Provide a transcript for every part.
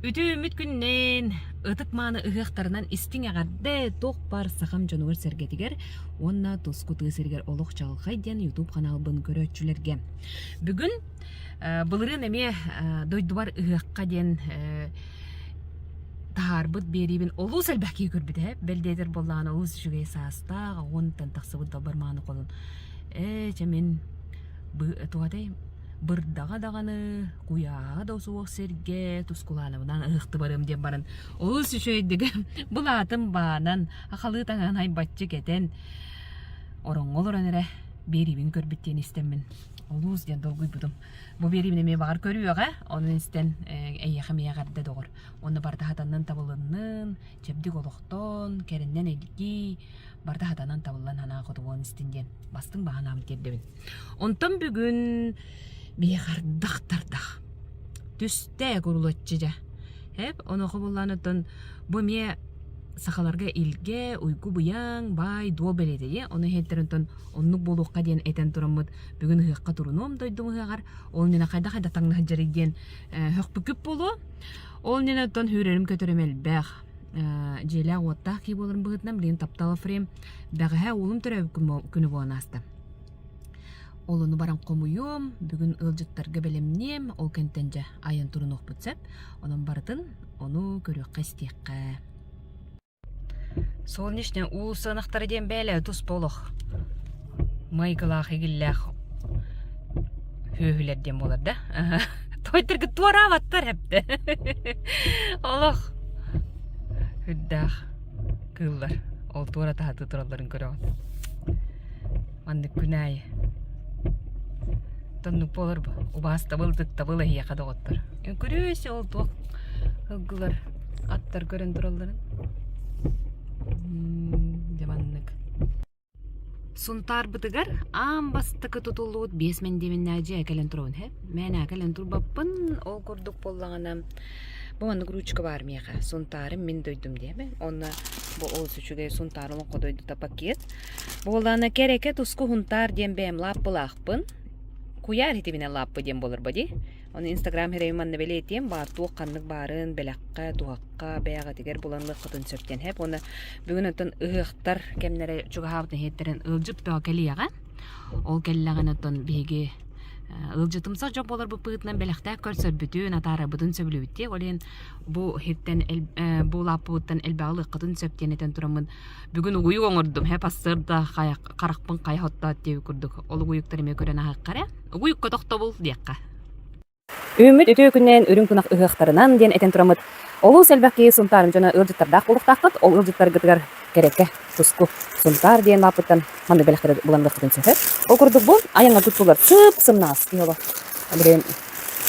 Үтүөмүт күннээн, ытык-мааны ыһыахтарынан истиҥ эҕэрдэ туох баар сахам дьонугар-сэргэтигэр уонна туску тыа сиригэр олох чаҕылхай диэн YouTube ханаалбын көрөөччүлэргэ. Бүгүн былырыын эмиэ дойдубар ыһыахха диэн таһаарбыт биэриибин олус элбэх киһи көрбүтэ. Бэл диэтэр буоллаҕына олус үчүгэй саастаах, уонтан тахсыбыт далбар мааны холун. Ээ, чэ мин туох этэй бырдаҕа даҕаны, куйааһа да суох сиргэ Тускулаанабынан ыһыахтыбарым диэн баран олус үчүгэйдик былаатым баанан, ахалыы таҥаһын айбаччы кэтэн ороҥҥо олорон эрэ биэриибин көрбүт диэн истэммин олус диэн долгуйбутум. Бу биэриибин эмиэ баҕар көрүөҕэ, онон истэн эйиэхэ эмиэ эҕэрдэ доҕор. Уонна барыта хатаннын табылыннын, чэбдик олохтон, кэриннэн илгий, барыта хатанан табыллан санаа хотугуон истин диэн бастыҥ баҕанаабын тиэрдэбин. Онтон бүгүн биһиэхэ ардах тардах. Түстэ курулаччы дьэ. Эп онуоха буоллаан оттон бу эмиэ сахаларга илгэ, уйгу-быйаҥ, баай, дуол бэлиэтэ дии. Ону иһиттэр онтон оннук буолуохха диэн этэн тураммыт бүгүн ыһыахха турунуом дойдум ыһыаҕар. Ол иннинэ хайдах-хайдах таҥна сылдьарый диэн һөхпүккүт буолуо. Ол иннинэ оттон сүүрэрим-көтөрүм элбэх. Дьиэлээх-уоттаах киһи буоларым быһыытынан билигин таптал Ефрем бэҕэһээ уолум төрөөбүт күнэ буолан ааста. Ол ону баран хомуйуом, бүгүн ыалдьыттарга бэлэмниэм, ол кэнтэн дьэ айан турунуохпут сөп. Онон барытын ону көрүөххэ-истиэххэ. Солнечный уу сыанахтара диэн бээлэ туспа олох. Майгылаах игиллээх сүөһүлэр диэн буолар да. Тойдыргы туораабаттар эптэ. Олох үрдээх кыыллар. Ол туора таһаты туралларын көрөҕүн. Маннык күн аайы. Тоннук буолар бу. Убаастабыл, ытыктабыл эһиэхэ доҕоттор. Көрүөсү ол туох ылгылар аттар көрөн туралларын. Дьэ маннык. Сунтаарбытыгар аан бастакы тутуллубут биэс мэндиэмэннээх дьиэ кэлэн турабын һэ. Мээнэ кэлэн турбаппын, ол курдук буоллаҕына бу маннык ручка баар миэхэ. Сунтаарым мин дойдум диэмэ. Онно бу олус үчүгэй Сунтаар олоҥхо дойдута пакет. Буоллаҕына кэрэкэ туску Һунтаар диэн бэйэм лааппылаахпын. Куйаар итибинэ лааппы диэн буолар бо дии. Ону Инстаграм сирэйим манна бэлиэтиэм, баар туох ханнык баарын, бэлэххэ, туһахха, бэйэҕитигэр булан ылыаххытын сөп диэн һэп. Уонна бүгүн оттон ыһыахтар кэмнэрэ чугаһаабыт нэһиэттэрин ыалдьыт бөҕө кэлиэҕэ. Ол кэллэҕинэ оттон биһиги ыалдьытымсах дьон буоларбыт быһыытынан бэлэхтээх көрсөрбүтүн, атаарарбытын сөбүлүүбүт. Ол иһин бу иһиттэн бу лааппыбыттан элбэҕи ылыаххытын сөп диэн этэн тураммын бүгүн угуйук оҥордум. Һэ пассыарда харахпын хайа хоттоот диэбит курдук ол угуйуктар эмиэ көрөн аһыахха эрэ. Угуйукка тохтобул диэххэ. Үүммүт үтүө күннээн үрүҥ тунах ыһыахтарынан диэн этэн тураммыт олус элбэх киһи Сунтаарым дьоно ыалдьыттардаах буолуохтааххыт. Ол ыалдьыттаргытыгар кэрэкэ, туску Сунтаар диэн лааппыттан маннык бэлэхтэри булан ылыаххытын сөп. Ол курдук бу айаҥҥа туттулар сып-сымнаҕас киһи олох билигин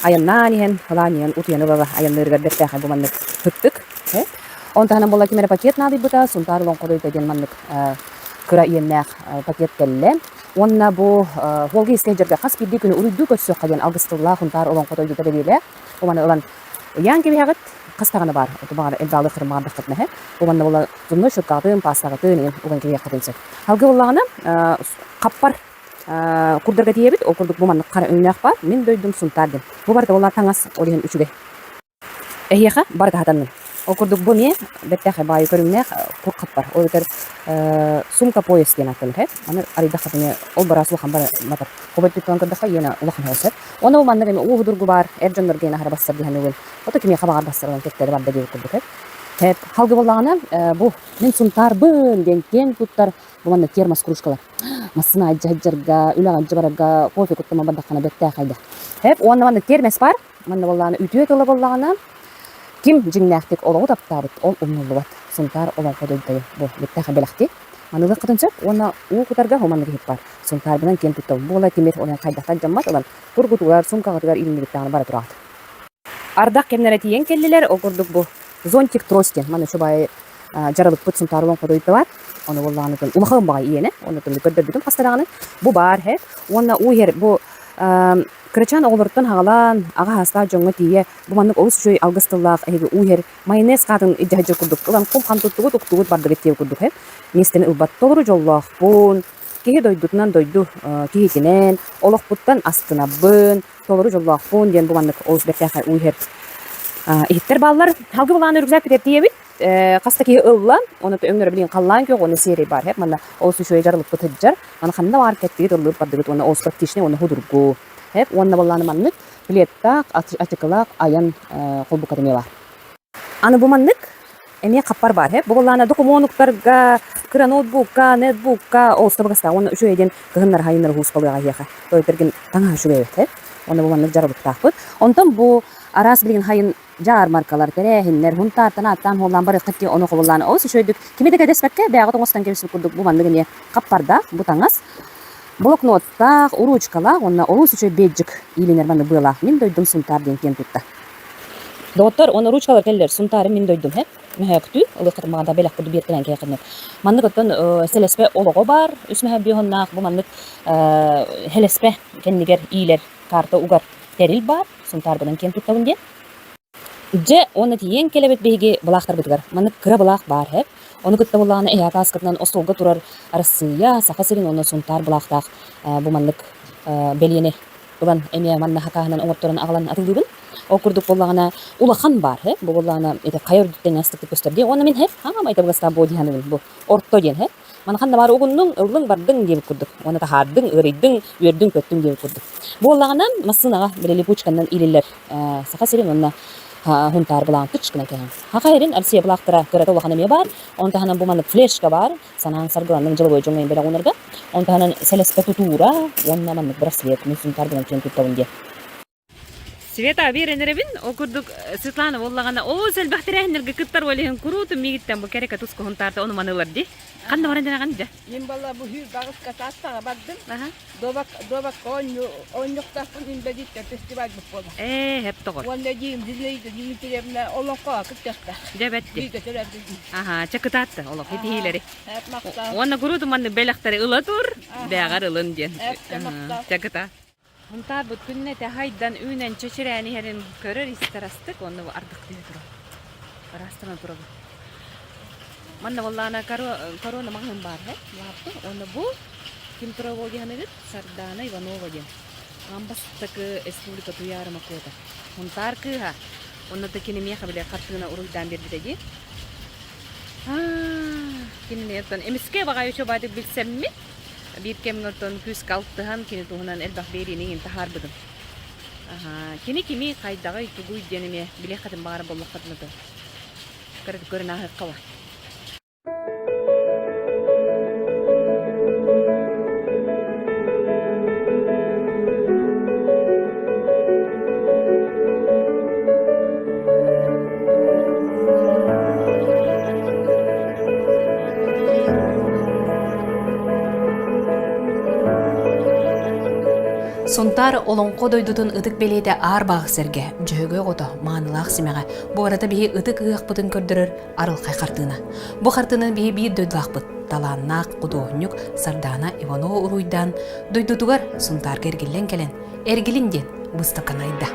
айаннаан иһэн, ылаан иһэн утуйан ыла айанныырыгар бэртээхэй бу маннык һыттык. Он таһынан буолла ким эрэ пакет наадыйбыта, Сунтаар олоҥхо диэн маннык кыра иэннээх пакет кэллэ. Уонна бу Волга искэ дьарга хас биирдии күнү уруйдуу көрсүөххэ диэн алгыс тыллаах Хунтаар олоҥхо дойдута бэлиэлээх. Уманы ылан ыйаан кэбиһэҕит, хас даҕаны баар. Оту баҕар элбэҕи хырмаҕардаххытына иһэ. Уманна була зубной щеткаҕытын, паастаҕытын иһин уган кэбиһиэххитин сөп. Алгы буоллаҕына хаппар курдарга тиийэбит. Ол курдук бу маннык хара өҥнөөх баар. Мин дойдум Сунтаар диэн. Бу барыта буолла таҥас, ол иһин үчүгэй. Эһиэхэ барыта хатанным. Ол курдук бу эмиэ бэртээхэй баайы көрүҥнээх кур хаппар. Ол эбэтэр сумка пояс диэн ааттанар эһэ. Аны арыйдахха эмиэ ол бараас улахан бары батар. Хобой туттан көрдөххө иэнэ улахан сөп. Уонна бу маннык эмиэ ууһудургу баар эр дьоннорго иэнэ аһара бассар дии саныыбын. Ото кимиэхэ баҕар бассар ылан кэккэлэ барда диэбит курдук эт. Халгы буоллаҕына бу мин Сунтаарбын диэн киэн туттар бу манна термос кружкалар. Массыына илдьэ сылдьарга, үлэҕэ илдьэ барарга кофе куттама бардаххына бэртээхэй да. Эп уонна манна термос баар. Манна буоллаҕына үтүө тыла буоллаҕына ким дьиҥнээхтик олоҕу таптаабыт, ол умнуллубат. Сунтаар олоҥхо дойдута бу биттээх бэлэхти. Маныылыаххытын сөп уонна уу кутарга хо маннык иһит баар. Сунтаарбынан киэн туттабын буола тимир онон хайдахтан дьаммат ылан кургутугар, суумкаҕытыгар иилиннибиттэҕинэ бара тураҕыт. Ардах кэмнэрэ тиийэн кэллилэр, ол курдук бу зонтик трость диэн манна үчүгэй дьаралыкпыт Сунтаар олоҥхо дойдута баар. Ону буоллаҕына улахан баҕай иэнэ, онно көрдөрбүтүм хаста даҕаны. Бу баар һэ. Уонна уу иһэр бу Кырачаан оҕолоруттан аҕалаан, аҕа саастаах дьоҥҥо тиийэ бу маннык олус үчүгэй алгыс тыллаах эһиги уу иһэр майонез хаатын илдьэ сылдьар курдук ылан кум-хам туттугут, уктугут бардыгыт диэбит курдук һэ. Миэстэни ылбат толору дьоллоохпун, киһи дойдутунан дойду Иһиттэр бааллар. Халгы былааны рюкзак бүтэртиэбит. Хас да киһи ылла. Оны өҥнөрө билигин халлаан күөх уонна сиэрэй баар. Һэп манна олус үчүгэй дьарылыкпыт сылдьар. Маны ханна баар кэттигит ыллыыр бардыгыт уонна олус практичный уонна худургу. Һэп уонна баллааны маннык пледтаах, ачыкылаах айан холбукка эмиэ баар. Аны бу маннык эмиэ хаппар баар. Һэп бу баллаана докумуонуктарга, кыра ноутбукка, нетбукка олус табыгастаах уонна үчүгэй диэн кыһыннары хайыннары хуускалыаҕа эһиэхэ. Тойтергин таҥаһа үчүгэй эбит. Һэп уонна бу маннык дьарылыктаахпыт. Онтон бу араас билигин хайын дьаармаркалар, тэрээһиннэр, Һунтаартан ааттаан-суоллаан барыаххыт дии ону хобуллаан олус үчүгэйдик кими да кэтэспэккэ бэйэҕит оҥостон кэбиспит курдук бу маннык эмиэ хаппардаах бу таҥас блокноттаах, уруучукалаах уонна олус үчүгэй бейджик иилинэр маннык быалаах мин дойдум Сунтаар диэн киэн тутта. Доҕоттор, уонна ручкалар кэллэр Сунтаарым мин дойдум һэ мөһөөктүү ылыаххытын баҕарда бэлэх курдук биэртэлээн киһиэхэ Маннык оттон сэлэспэ олоҕо баар, үс мөһө биоһуннаах бу маннык хэлэспэ кэннигэр иилэр карта угар тэрил баар, Сунтаарбынан киэн туттабын диэн. Дьэ, уонна тиийэн кэлэбит биһиги былаахтарбытыгар. Маннык кыра былаах баар һэ. Ону кытта буоллаҕына эһээ кааскатынан остуолга турар Арассыыйа, Саха сирин уонна Сунтаар былаахтаах бу маннык бэлиэни ылан эмиэ манна хакааһынан оҥорторон аҕалан атылыыбын. Ол курдук буоллаҕына улахан баар һэ. Бу буоллаҕына ити хайа үрдүттэн астыктык көстөр дии. Уонна мин һэ, хаамай табыгастаах буо дии саныыбын бу. Орто диэн һэ. Манахан да баар угуннуҥ, ыллыҥ, бардыҥ диэбит курдук. Уонна таһаардыҥ, ыарыйдыҥ, үөрдүҥ-көттүҥ диэбит курдук. Буоллаҕына, массыынаҕа били липучканнан иилиллэр Саха сирин уонна Һунтаар былаан тычкына кэһэн. Саха сирин Россия былаахтара кырата улахан эмиэ баар. Он таһынан бу маннык флешка баар. Санаан саргыланныҥ дьылыбой дьоҥҥо бэлэх уунарга. Он таһынан сэлэспэ тутуура уонна маннык браслет мин Сунтаар гынан киэн туттабын диэн. Света биэрэн эрэбин. Ол курдук Светлана буоллаҕына олус элбэх тэрээһиннэргэ кыттар ол иһин куруутун миигиттэн бу кэрэкэ туску Һунтаарта ону маны ылар дии. Ханна баран дирэҕин дьэ? Мин балла бу хүүр багыска тааттаҕа бардым. Добак добакка оонньуохтаахпын инбэлииттэр фестиваль буолла. Ээ, хэп тоҕор. Уонна диим Зинаида Дмитриевна олоҥхоҕо кыттыахтаах. Дьэ бэтти. Бииргэ төрөөбүт. Аха, чэ кытаатта олох итиһиилэри. Эп махтал. Уонна куруутун маннык бэлэхтэри ыла тур, бээҕэр ылын диэн. Эп махтал. Чэ кытаат. Һунтаарбыт күннэтэ хайдан үүнэн чэчирээн иһэрин көрөр-истэр астык уонна бу ардах түһэ турар. Ыраастанан турабын. Манна буоллаҕына корона маҕаһыын баар һэ лааппы уонна бу ким турар буол диэханыгыт Сардаана Иванова диэн аан бастакы республика Туйаарыма куота. Һунтаар кыыһа. Онно да кини миэхэ били хартыына уруйдаан биэрбитэ дии. Кинини оттон эмискэ баҕайы чобаатык билсэммит Биир кэмҥэ оттон күүскэ алтыһан, кини туһунан элбэх биэриини иҥин таһаарбытым. Кини кими, хайдаҕый, тугуй диэн эмиэ билиэххитин баҕарар буоллаххытына то көрөн ааһыахха бар. Сунтаар олоҥхо дойдутун ытык бэлиэтэ аар баах сэргэ, дьөһөгөй оҕото, маанылаах симэҕэ, бу барыта биһи ытык ыһыахпытын көрдөрөр арылхай хартыына. Бу хартыынаны биһи биир дойдулаахпыт, талааннаах худуоһунньук Сардаана Иванова уруйдаан, дойдутугар Сунтаарга эргиллэн кэлэн, Эргилин диэн быыстапканы айда.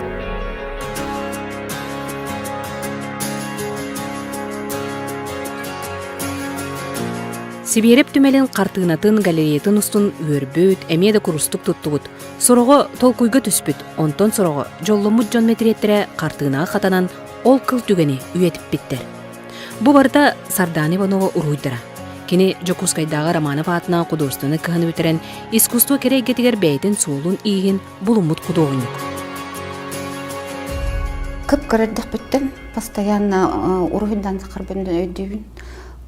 Сибиэрэп түмэлин хартыынатын галереятын устун үөрбүт, эмиэ да курустук туттубут. Сороҕо толкуйга түспүт, онтон сороҕо дьолломмут дьон мэтириэттэрэ хартыынаҕа хатанан ол кыл түгэни үйэтиппиттэр. Бу барыта Сардаана Иванова уруһуйдара. Кини Дьокуускайдааҕы Романов аатынан художественнай кыһаны бүтэрэн, искусство кэрэ эйгэтигэр бэйэтин суолун-ииһин булуммут худуоһунньук. Кып-кыра эрдэхпиттэн постоянно уруһуйдаан сахарбын өйдүүбүн.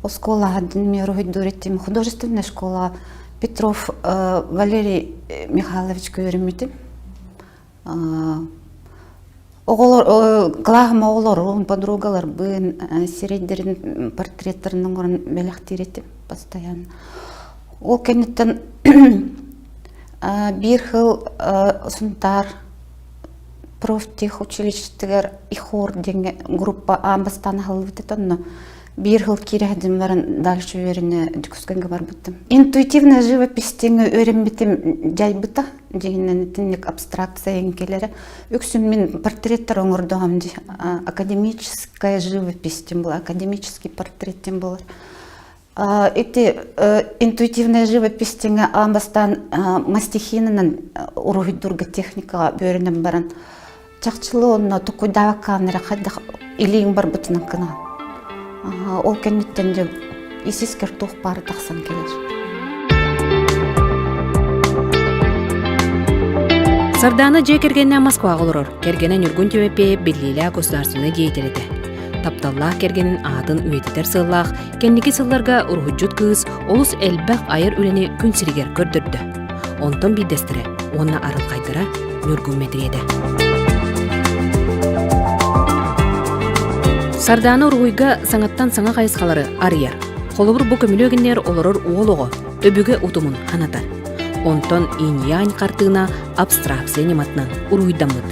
Оскуолаҕа мен уруһуйдуур этим. Художественная школа Петров Валерий Михайлович үөрэммитим. Оҕолор кылааһым оҕолорун, подругаларбын сирэйдэрин портреттарын оҥорон бэлэхтиир этим постоянно. Ол кэнниттэн биир сыл Сунтаар профтехучилищетыгар ИХОР диэҥҥэ группа аан бастаан аһыллыбыт этэ онно биир сыл киирэ сылдьан баран дальше үөрэнэ Дьокуускайга барбытым. Интуитивная живопись диэҥҥэ үөрэммитим дьайбыта. Дьиҥинэн итинник абстракция эҥкилэрэ. Үксүн мин портреттар оҥордоҕум дии. Академическая живопись диэн буолар, академический портрет диэн буолар. Ити интуитивная живопись диэҥҥэ аан бастаан мастихинынан уруһуйдуурга техникаҕа үөрэнэн баран. Чахчылы онно тукуйдаабаккаан эрэ хайдах илииҥ барбытынан гынаҕын. Ол кэнниттэн дьэ ис-искэр туох баара тахсан кэлэр. Сардаана дьиэ кэргэнэ Москваҕа олорор. Кэргэнэ Ньургун Тимофеев биллиилээх государственнай деятель этэ. Тапталлаах кэргэнин аатын үйэтитэр сыаллаах кэнники сылларга уруһуйдьут кыыс олус элбэх айар үлэни күн сиригэр көрдөрдө. Онтон биирдэстэрэ уонна арылхайдара Ньургун мэтириэтэ. Сардаана уруһуйга саҥаттан саҥа хайысхалары арыйар. Холобур, бу көмүлүөк иннигэр олорор уол оҕо өбүгэ утумун ханатар. Онтон инь-янь хартыына абстракция ньыматынан уруһуйдаммыт.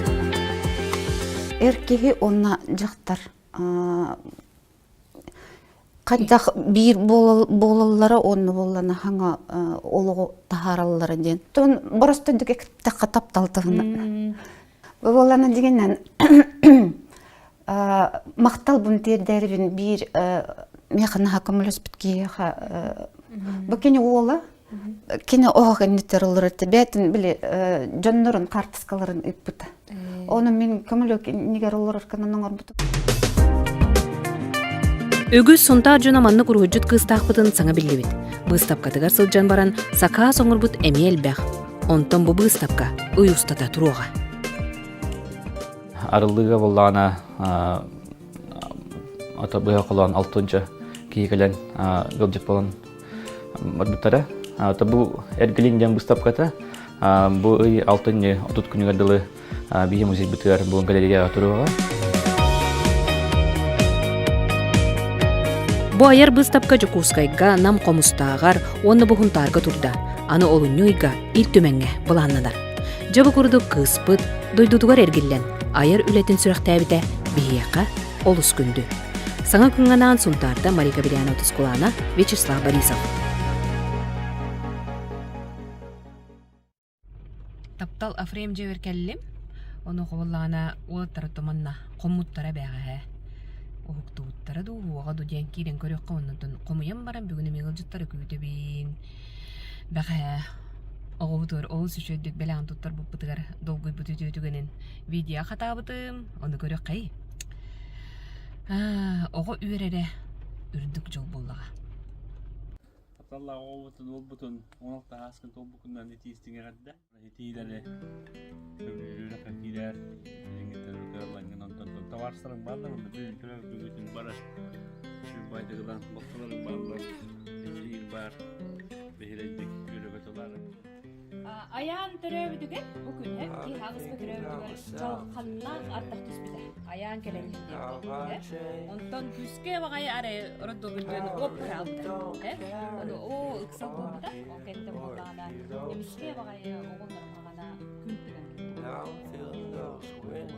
Эр киһи уонна дьахтар хайдах биир буолаллара уонна буоллана хаҥа олоҕу таһаараллара диэн. Тон боростойдук эттэххэ таптал туһунан. Бу буоллана дигинэн махталбын тиэрдээрибин биир миэхэ наһаа көмөлөспүт киһиэхэ бу кини уола Кини оһох инниттэр олорор бэйэтин били дьоннорун хаартыскаларын ыыппыта. Ону мин көмөлөк иннигэр олорор гынан оҥорбутум. Үгүс Сунтаар дьоно маннык уруһуйдьут кыыстаахпытын саҥа биллибит. Быыстапкатыгар сылдьан баран сакаас оҥорбут эмиэ элбэх. Онтон бу быыстапка ый устата туруоҕа. Арыллыыга буоллаҕына ото быһа холоон алтынча киһи кэлэн ыалдьыт буолан барбыттара. Бу Эргилин диэн быыстапката бу ый алтынньы 30 күнүгэр дылы биһи музейбытыгар бу галереяҕа туруоҕа. Бу айар быыстапка Дьокуускайга, Нам Хомустааҕар уонна бу Һунтаарга турда. Аны олунньу ыйга Ил Түмэҥҥэ былааннанар. Дьэ бу курдук кыыспыт дойдутугар эргиллэн айар үлэтин сүрэхтээбитэ биһиэхэ олус күндү. Саҥа күҥҥэ анаан Сунтаарда Мария Кабельянова Тускулаана, Вячеслав Борисов. Таптал Афрем дьиэбэр кэллим. Ону хобуллаҕына уолаттара туманна хоммуттара бээҕэһээ. Уһуктубуттара дуу, уоҕа дуу диэн киирэн көрүөххэ оннуттан хомуйан баран бүгүн эмиэ ыалдьыттары күүтэбин. Бэҕэһээ оҕобутугар олус үчүгэйдик бэлэҕин туттарбыппытыгар долгуйбут үтүө түгэнин видео хатаабытым. Ону көрүөххэй. Оҕо үөрэрэ үрдүк дьол буоллаҕа. Тапталлаах оҕобутун, уолбутун 16 ааскын туолбуккунан итии-истиҥ эҕэрдэ. Итиилэри сөбүлүүр киирэр, билиҥҥиттэн ыллаҥҥын онтон табаарыстарыҥ бааллар, онно бүгүн бүгүтүн бары байтыгылан балтыларыҥ бааллар, эдьиийиҥ баар, биһирэйдик үөрэ-көтө Айаан төрөөбүтүгэр бу күн киһи аҕыска төрөөбүтүгэр дьалханнаах ардах түспүтэ. Айаан кэлэн иһэр Онтон күүскэ баҕайы арай роддомүттэн уоппара албыта. Ону оо ыксал буолбута. Ол кэннэ буоллаҕына эмискэ баҕайы оҕолорун күн тыган Күн сирин көрөн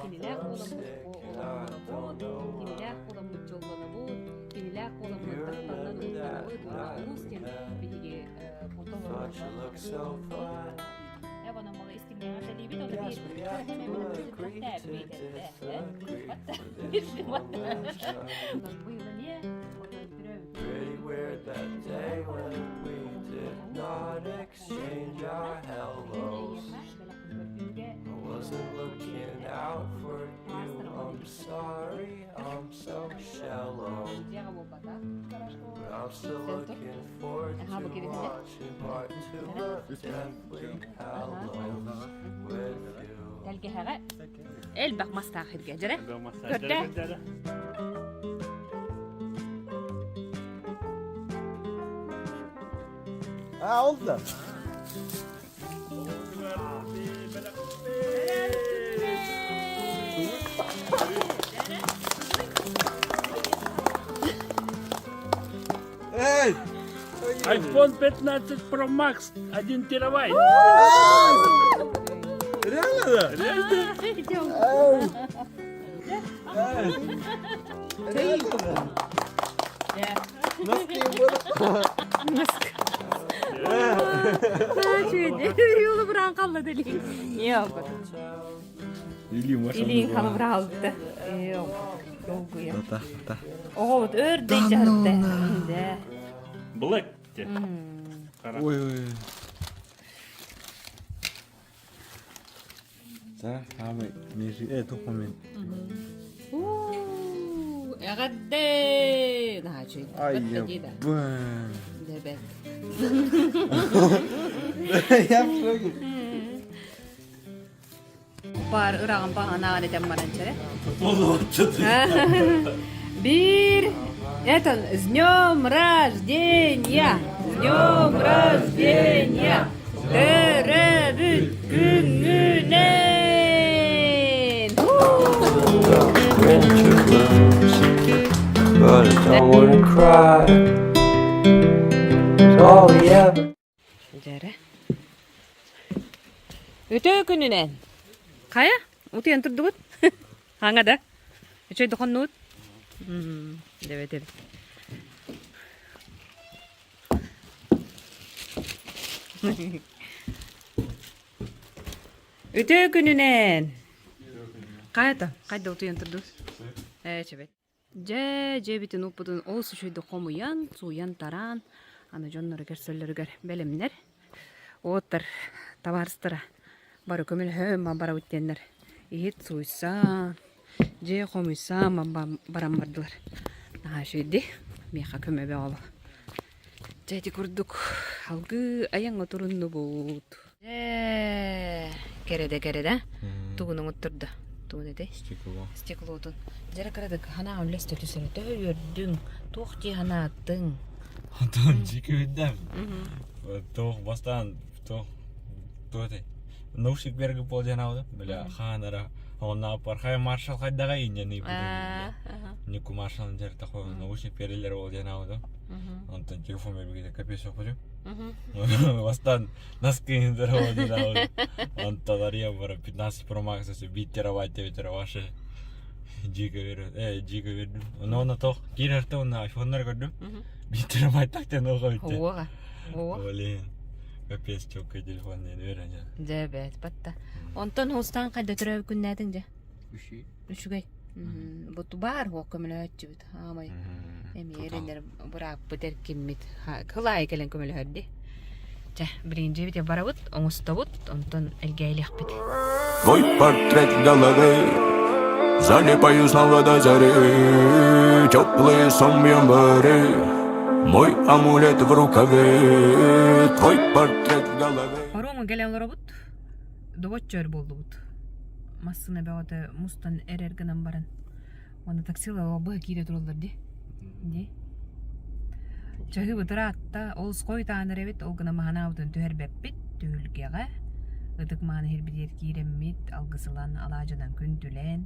Кинилээх буоламмыт олохтонобут, кинилээх буоламмыт дьоллонобут, кинилээх буоламмыт тапталынан угуттанабыт уонна улуус диэн биһиги Exchange our hellos. I wasn't looking out for you. I'm sorry, I'm so shallow. But I'm still looking forward to watching part two of Deathly Hallows with you. Тэлгэһэҕэ элбэх мастаах сиргэ дьэрэ. Көрдө. А, oldu. Эй! iPhone 15 Pro Max 1 терабайт. Реально да? Реально? Реально да? Носки Юлу быраан қалла дели. Илиин халыбыраалды. Долгуя. Оҕобут өр дей жарытты. Black те. Ой ой. За хаамай меши э тухмын. Эҕэрдэ! Наһаа үчүгэй. Ай Бэт бэн. Дебет. Я в шоке. Бар ыраҕын баҕанаан этэн баран чэрэ. Биир это с днем рождения! С днем рождения! Төрөөбүт күҥҥүнэн! Winter blues, but I don't wanna cry. It's all we ever Дьэрэ. Үтүө күнүнэн! Хайа, утуйан турдубут? Хаҥа да? Үчүгэй дохоннуут? Дэбэт эбит. Үтүө күнүнэн! Хайата, хайда утуйан турдубут? Ээ, чэбэт. Дьэ, дьиэбитин уппутун олус үчүгэйдик хомуйан, сууйан-тараан, аны дьонноро көрсөллөрүгэр бэлэмнэр. Уоттар табаарыстара бары көмөлөһөн барабыт диэннэр иһит сууйсан, дьиэ хомуйсан баран бардылар. Наһаа үчүгэйдик, миэхэ көмө бөҕө буолла. Дьэ ити курдук алгыы айаҥҥа туруннубут. Ээ, кэрэдэ кэрэдэ. Тугун оҥоттордо? Тугун этэй? Стекло. Стеклотун. Дьэрэ кырадык ханаан үллэстэ түсэрэ. Төһө үөрдүҥ? Туох дии ханааттыҥ? Онтон дьики үрдэм. Туох бастаан туох туох этэй? Наушник берги болжанаабыта. Бля хаанара онна пархай маршал хайдаҕа инньэни Нику маршалын дьэртэ наушник берилер болжанаабыта. Онтон телефон бербигите капец соппутум. Бастаан носки здорово Онтон арыйан баран 15 Pro Max 1 терабайт эбитэр ваше дьиго бердим. Э, дьиго бердим. Ону онно тох киирэртэ онно айфоннар көрдүм. 1 терабайт тахтан оҕо бүтте. Уоҕа. Уо. Блин. Капец чоккай телефон диэн үөрэн. Дьэ бэт батта. Онтон хостан хайда төрөөбүт күннээтиҥ дьэ? Үчүгэй. Үчүгэй. Бу баар хуох көмөлөһөччүбүт. Аамай эмиэ эрэнэр бырааппыт эркиммит. Кылаайы кэлэн көмөлөһөрдү. Чэ, билигин дьиэбитигэр барабыт, оҥостобут, онтон элгээйлиэхпит. Твой портрет в голове Залипаю снова до зари Теплые сон январе Мой амулет в рукаве Твой портрет в голове Паромы кэлэн олоробут, добоччо өр буоллубут. Массыына бөҕөтө мустан эрэр гынан баран уонна таксилар быһа киирэ тураллар дии. Дии. Чаһыыбыт ыраатта, олус хойутаан эрэбит, ол гынан маһанаабытын түһэрбэппит, түһүлгэҕэ ытык мааны иһирбитигэр киирэммит, алгыс ылан, алаадьынан күндүлээн,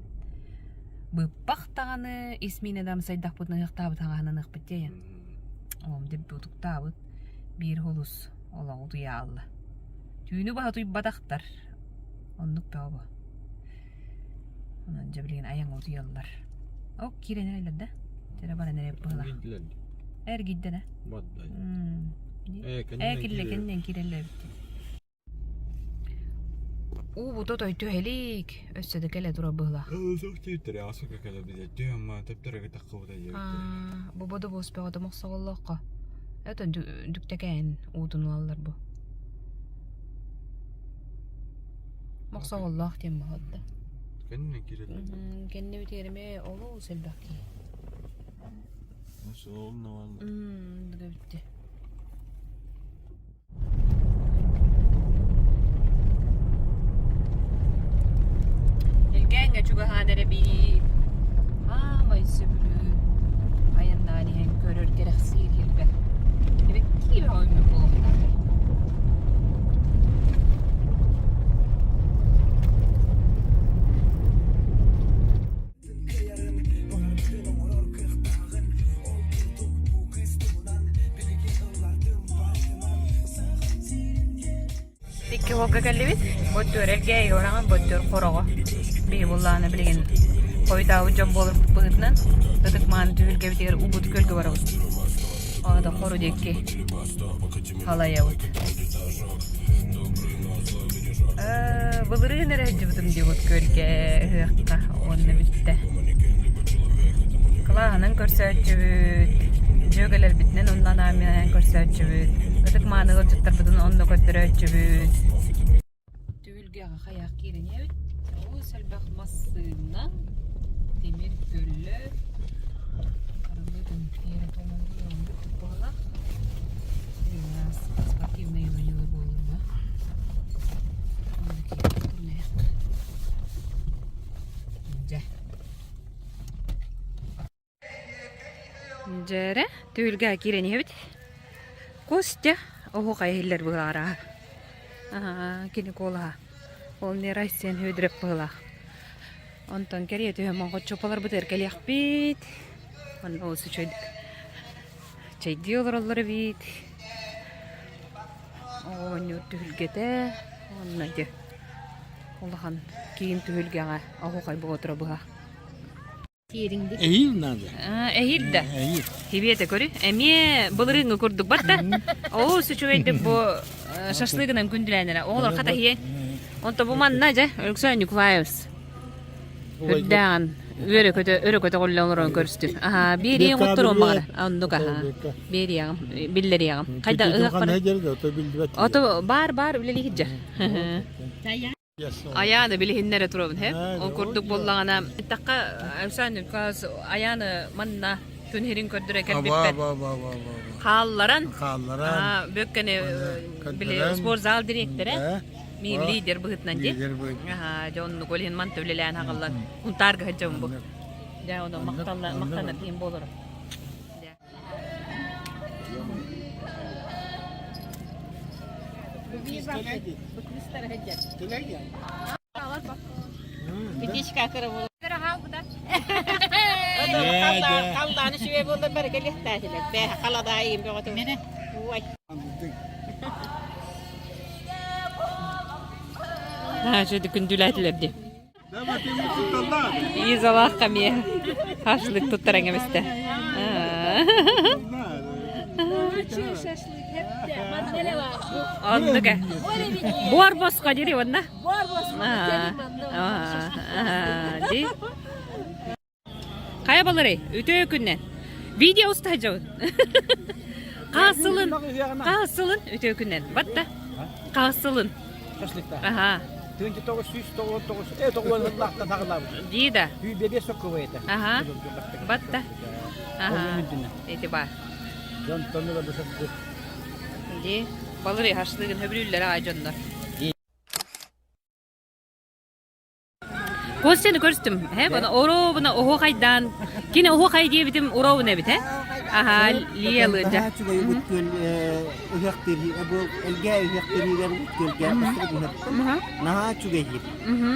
быппах даҕаны ис миинэ да амсайдахпытына ыһыахтаабыт хаҥаһынан ыһыахпыт диэйэн. Оҕом дирби утуктаабыт, биир холус олоҕу утуйаалла. Түүнү баһа утуйбатахтар. Оннук бөҕө бу. Онон дьэ билигин айаҥҥа утуйаллар. Ок киирэн эрэллэр да? Дьэрэ баран эрэ быһыылаах. Эргийдэн ээ. Ээ киллэ кэннинэн киирэллэр эбит дии. Уу бута той түһэлик. Өссө да кэлэ турар быһыылаах. Бу бодо буоспэҕэ томохсоҕоллооххо. Это дүктэкээн уутун ылаллар бу. Мохсоҕоллоох диэн баһылда. Кэннинэн киирэллэр. Кэннибитигэр эмиэ олус элбэх киһи. Бүтте. Илгээҥҥэ чугаһаан эрэбиит. Аамай сөбүлүү айаннаан иһэн көрөр кэрэхсиир килбэ. Эбэттии бөҕө үүммүт буолуохтаах. Икки уолга кэллибит. Боттуор эргээйи ураҕан боттуор хороҕо. Биһи буллаҕына билигин хойутаабыт дьон буоларбыт быһыытынан ытык мааны түһүлгэбитигэр Убут күөлгэ барабыт. Ону хору диэки халайабыт. Былырыын эрэ сылдьыбытым диэбит күөлгэ ыһыахха уонна бүттэ. Кылааһынан көрсөөччүбүт. Дьүөгэлэрбитинэн онно анаан көрсөөччүбүт. Ытык мааны ыалдьыттарбытын онно көрдөрөөччүбүт. Түһүлгэҕэ хайах киирэн иһэбит. Олус элбэх массыына, тимир көлө, харылыытын тиэрэ туолан спортивные ойуулар буоллар Дьэ. Дьэрэ, түһүлгэ киирэн иһэбит. Костя оһуохай иһиллэр быһыылаах. Аа, кини куолаһа. Ол нерай сен Һөөдүрэп быһыылаах. Онтон кэрийэ түһэн моҥхоччуоппаларбытыгар кэлиэхпит. Онно олус үчүгэйдик чэйдии олороллор эбит. Оонньуур түһүлгэтэ уонна ити улахан киин түһүлгэҕэ оһуохай боотура быһа. Эһиил надо. Эһиил да. Хибиэтэ көрү. Эмиэ былырыыҥҥы курдук батта. Олус үчүгэйдик бу шашлыгынан күндүлээнэрэ. Оҕолор хата иһиэ. Онто бу манна дьэ Өлөксөй Николаевич үрдээҕин үөрэ көтө өрө көтөҕүллэ олорон көрүстүм. Аһаа, биэриэҥ отторуом баҕара. Оннук аһаа. Биэриэҕим, биллэриэҕим. Хайда ыһыахпар. Ото баар баар үлэлии сылдьар. Айааны билиһиннэрэ турабын һэ. Ол курдук буоллаҕына, эттэххэ, Александр Николаевич Айааны манна күн сирин көрдөрө кэлбиппэр хаалларан, хаалларан, бөккени били спортзал дириэктэрэ, мин лидер быһыытынан дии. Аха, дьэ оннук ол иһин манта үлэлээн хаҕыллан унтаарга сылдьабын бу. Дьэ ону махталла махтанар киһим буолар. Халлааны үчүгэй буоллар бары кэлиэхтээтилэр. Бээһэ халадаайым бөҕөтө. Наһаа үчүгэйдик күндүлээтилэр дии. Изалаах эмиэ шашлык туттаран кэбистэ. Оннук э. Буор босхо дири онна. Ди. Хайа баларый? Үтүө күннэн. Видео уста сылдьабын. Хаасылын, хаасылын үтүө күннэн. Батта. Хаасылын. Шашлыкта. Аха. 1999 э тоҕуонлаахтан хаҕылаабыт. Дии да. Бэбиэс сокковай этэ. Аха. Батта. Аха. Эти бар. Дьон тоннула бу Ди. Балырый шашлыгын хөбүлүүллэр аҕай дьоннор. Костяны көрүстүм. Э, бұны оруобуна оһуохайдаан. Кини оһуохай диэбитим урообуна эбит, э? Аха, Лиялы дьа. Үчүгэй үгүт ыһыахтыыр бу элгээ ыһыахтыырыгар үгүт күөлгэ наһаа үчүгэй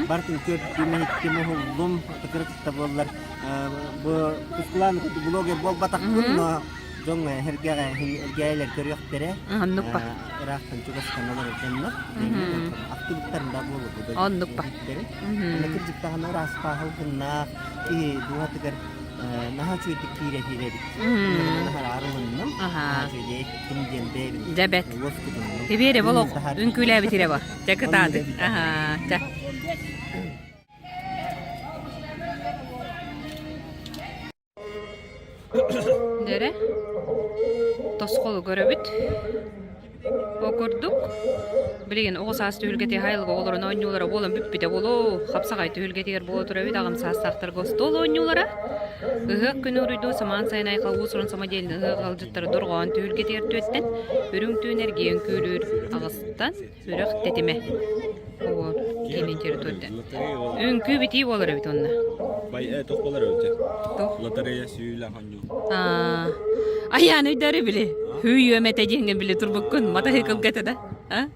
бартын көрдүм иһиттим уһуллум кыра кытта буоллар бу тускулаан блогер буолбатахпын но дьоҥ эргэҕэ эргээйлэр көрүөхтэрэ Оннукпа. ыраахтан чугастан олорор дьоннор ахтыбыттарын да буолуо Оннукпа. Аны кырдьыктаҕына ыраас пааһыл гыннаах киһи дууһатыгар наһаа үчүгэйдик киирэ киирэбит. Наһаа арылынным. Наһаа үчүгэй ким диэн бэйэбин. Дьэбэт. Уоскутуннум. Тибиэре болох үҥкүүлээбит ба. Чэ кытааты. Аха. Чэ. Дэрэ тосхолу көрөбүт. Ол курдук, билигин оҕо саас түһүлгэтигэр айылҕа оҕолорун оонньуулара буолан бүппүтэ буолуо. Хапсаҕай түһүлгэтигэр буола турар эбит аҕам саастаахтарга остуол оонньуулара. Ыһыах күнү уруйдуу самаан сайын айхал уус-уран самодельный ыһыах ыалдьыттара дорҕоон түһүлгэтигэр түөттэн үрүҥ түүн эргийэн күүрүүр аҕыстан Үрэх тэтимэ. Оо, киинин территорията. Үҥкүү битии буолар эбит онно. Бай э тох болар эбит. Тох. Лотерея сүүлэ хонньу. Аа, айаан өйдөрү били. Хүйүөмэтэ диэҥҥин били турбуккун. Матаһыыкылга этэ да. А?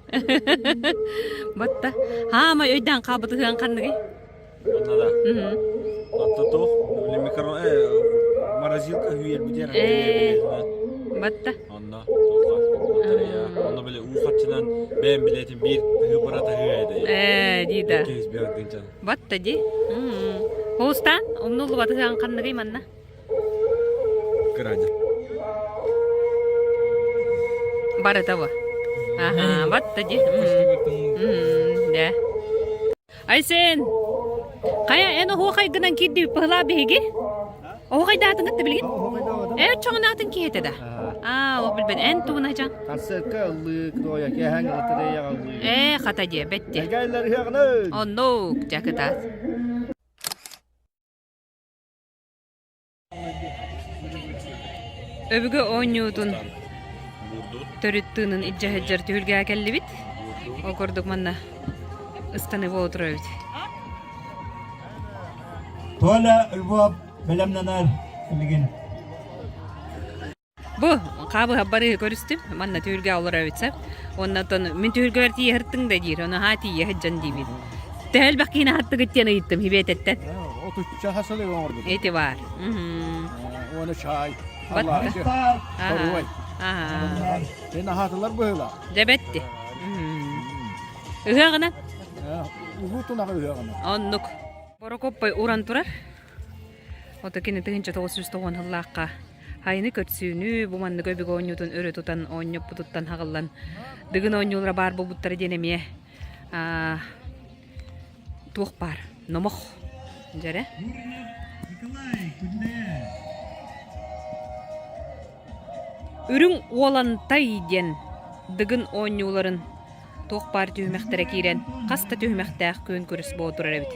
Батта. Хаама өйдөөн хаалбыт ыһыан ханныгый? Онно да. Отто туох микро э морозилка хүйэрбитигэр Э, батта. Онно туохха лотерея. Онно били уу харчынан бэйэм билетин биир тыһы бырата хыа этэ. Э, дии да. 205 тыынчан. Батта ди. Холустаан, умнуллубат ыһыан ханныгый манна? Кыраадьа. Барыта бу. Аха, батта ди. Да. Айсен, хайа эн оһуохайгынан киирдибит быһылаа биһиги? Оһуохайдаатыҥ да билигин? Ээ, оччоҕунаатын киһи этэ да. Аа, ол билбэн эн тугуна дьан? Концертка ыллык, тоя кэһэн лотереяҕа ыллык. Ээ, хата диэ, бэтти. Элгээллэр ыһыаҕынан! Оннук, дьэ кытаат. Өбүгэ оонньуутун төрүт тыынын илдьэ сылдьар түһүлгэҕэ кэллибит. Ол курдук манна ыстаныы буола турар эбит. Толя Львов бэлэмнэнэр билигин. Бу хаабыһа барыһы көрүстүм. Манна түһүлгэ олорор эбит сап. Уонна оттон мин түһүлгэбэр тиийэ сырыттыҥ да диир. Ону аһаа тиийэ сылдьан диибин. Төһө элбэх киһини аһаттыгыт диэн ыйыттым Хибиэтэттэн. Отучча хасылы оҥорбут. Эти баар. Уону чай, алаадьы, торуой. Эн аһаатылар быһыылаах. Дьэбэтти. Ыһыаҕынан? Улуу тунаҕы ыһыаҕынан. Оннук. Борокуоппай уран турар. Ото кини 1990 сыллаахха Хайыны көрсүүнү, бу маннык өбүгэ оонньуутун өрө тутан оонньоппутуттан хаҕыллан Дыгын оонньуулара баар буолбуттара диэн эмиэ туох баар номох дьэрэ. Үрүҥ Уолантай диэн Дыгын оонньууларын туох баар түһүмэхтэрэ киирэн хас да түһүмэхтээх күөн күрэс буола турар эбит.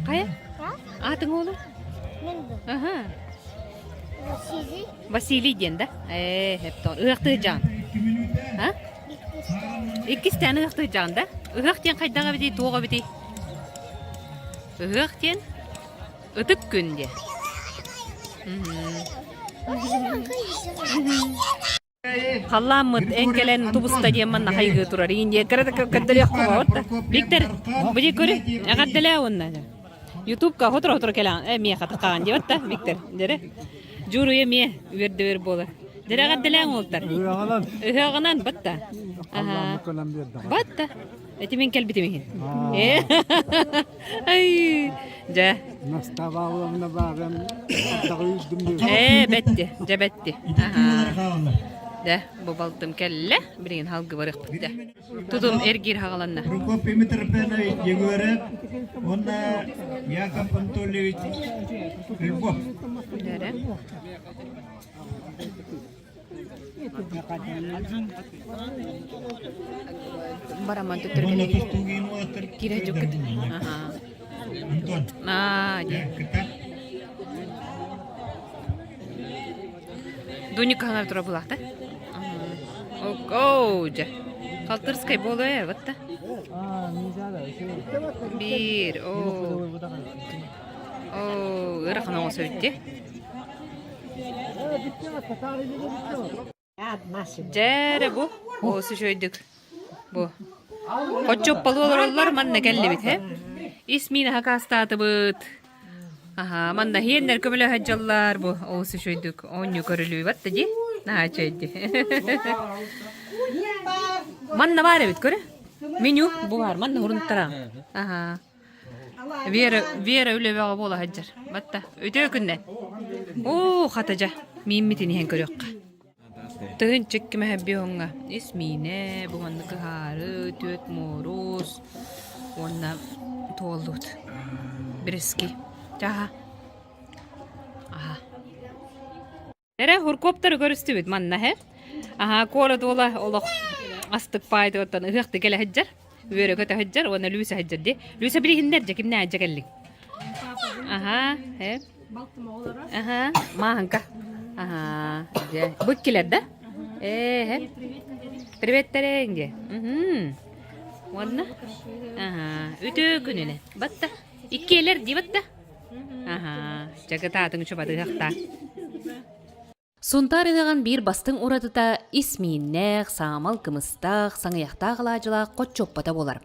Хайа? Аатыҥ уолу? Аха. Василий. Василий диэн да? Ээ, эптон. Ыһыахтыы дьаан. А? Иккистээн ыһыахтыы дьаан да? Ыһыах диэн хайдах эбитий, туох эбитий? Ыһыах диэн ытык күн диэн. Халлааммыт эн кэлэн тубуста диэн манна хайгыы турар. Индия кыра көрдөрүөх кубабыт да. Виктор, били көрү, эҕэрдэлээ уонна. Ютубка хотура-хотура кэлэҕин, э, миэхэ тахаҕын диэбит да, Виктор. Дьэрэ. Дьууруйа эмиэ үөрдүбэр буолар. Дьэрэ эҕэрдэлээҥ уолтар. Ыһыаҕынан. Ыһыаҕынан, батта. Батта. Эти мин кэлбитим иһин. Ай, дьэ. Настаабаалларына баарым, Ээ, бэтти, дьэ бэтти. Дьэ, бу балтым кэллэ, билигин халгы барыахпыт дэ. Тутум эргиир хаҕаланна. Прокопий Митрофанович Егоров уонна Яков Анатольевич Львов. Дэрэ. Бараман төттөрү кэлэбит. Киирэ дьуккут. Антон. Аа, дии. Дуник хаҥар тура булаахта. Оу, дьэ. Халтырскай буолуо ээ, батта. Биир, оо. Оо, ыарахан оҥосо бүттэ. Дьэ эрэ бу, олус үчүгэйдик бу. Хоччоппалыы олороллор манна кэллибит һэ. Ис миин хакаастаатыбыт. Аха, манна иһиэннэр көмөлөһө дьаллар бу олус үчүгэйдик оонньуу көрүлүү батта дии. Наһаа үчүгэйди. Манна баар эбит көрө. Меню бу баар манна урунтара. Аха. Вера, Вера үлэбэҕэ буола сылдьар. Батта, үтүө күннэн. Оо, хата дьэ, мииммитин иһэн көрүөххэ. Тыһыынча кимэһэ биоҥҥа ис миинэ, бу маннык ыһаары, түөт муорус уонна туоллубут. Бириски. Чаһа. Аха. Эрэ Хуркуоптары көрүстүбүт манна һэ. Аһаа куорат уола олох астык паайтыгыттан ыһыахты кэлэ сылдьар, үөрэ көтө сылдьар уонна Лүүсэ сылдьар дии. Лүүсэ билиһиннэр дьэ кимнээх дьэ кэллиҥ? Аһаа, э. Аһаа, Мааһыҥка. Аһаа, дьэ. Бу иккилэр да? Ээ, Приветтэрэҥ дьэ. Мгм. Уонна? Аһаа, үтүө күнүнэн. Батта. Иккиэлэр дии батта. Аһаа, дьэ кытаатыҥ чубадыһахтаа. Сунтаар ыһыаҕын биир бастыҥ уратыта ис мииннээх, саамал кымыстаах, саҥыйахтаах алаадьылаах хоччуоппата буолар.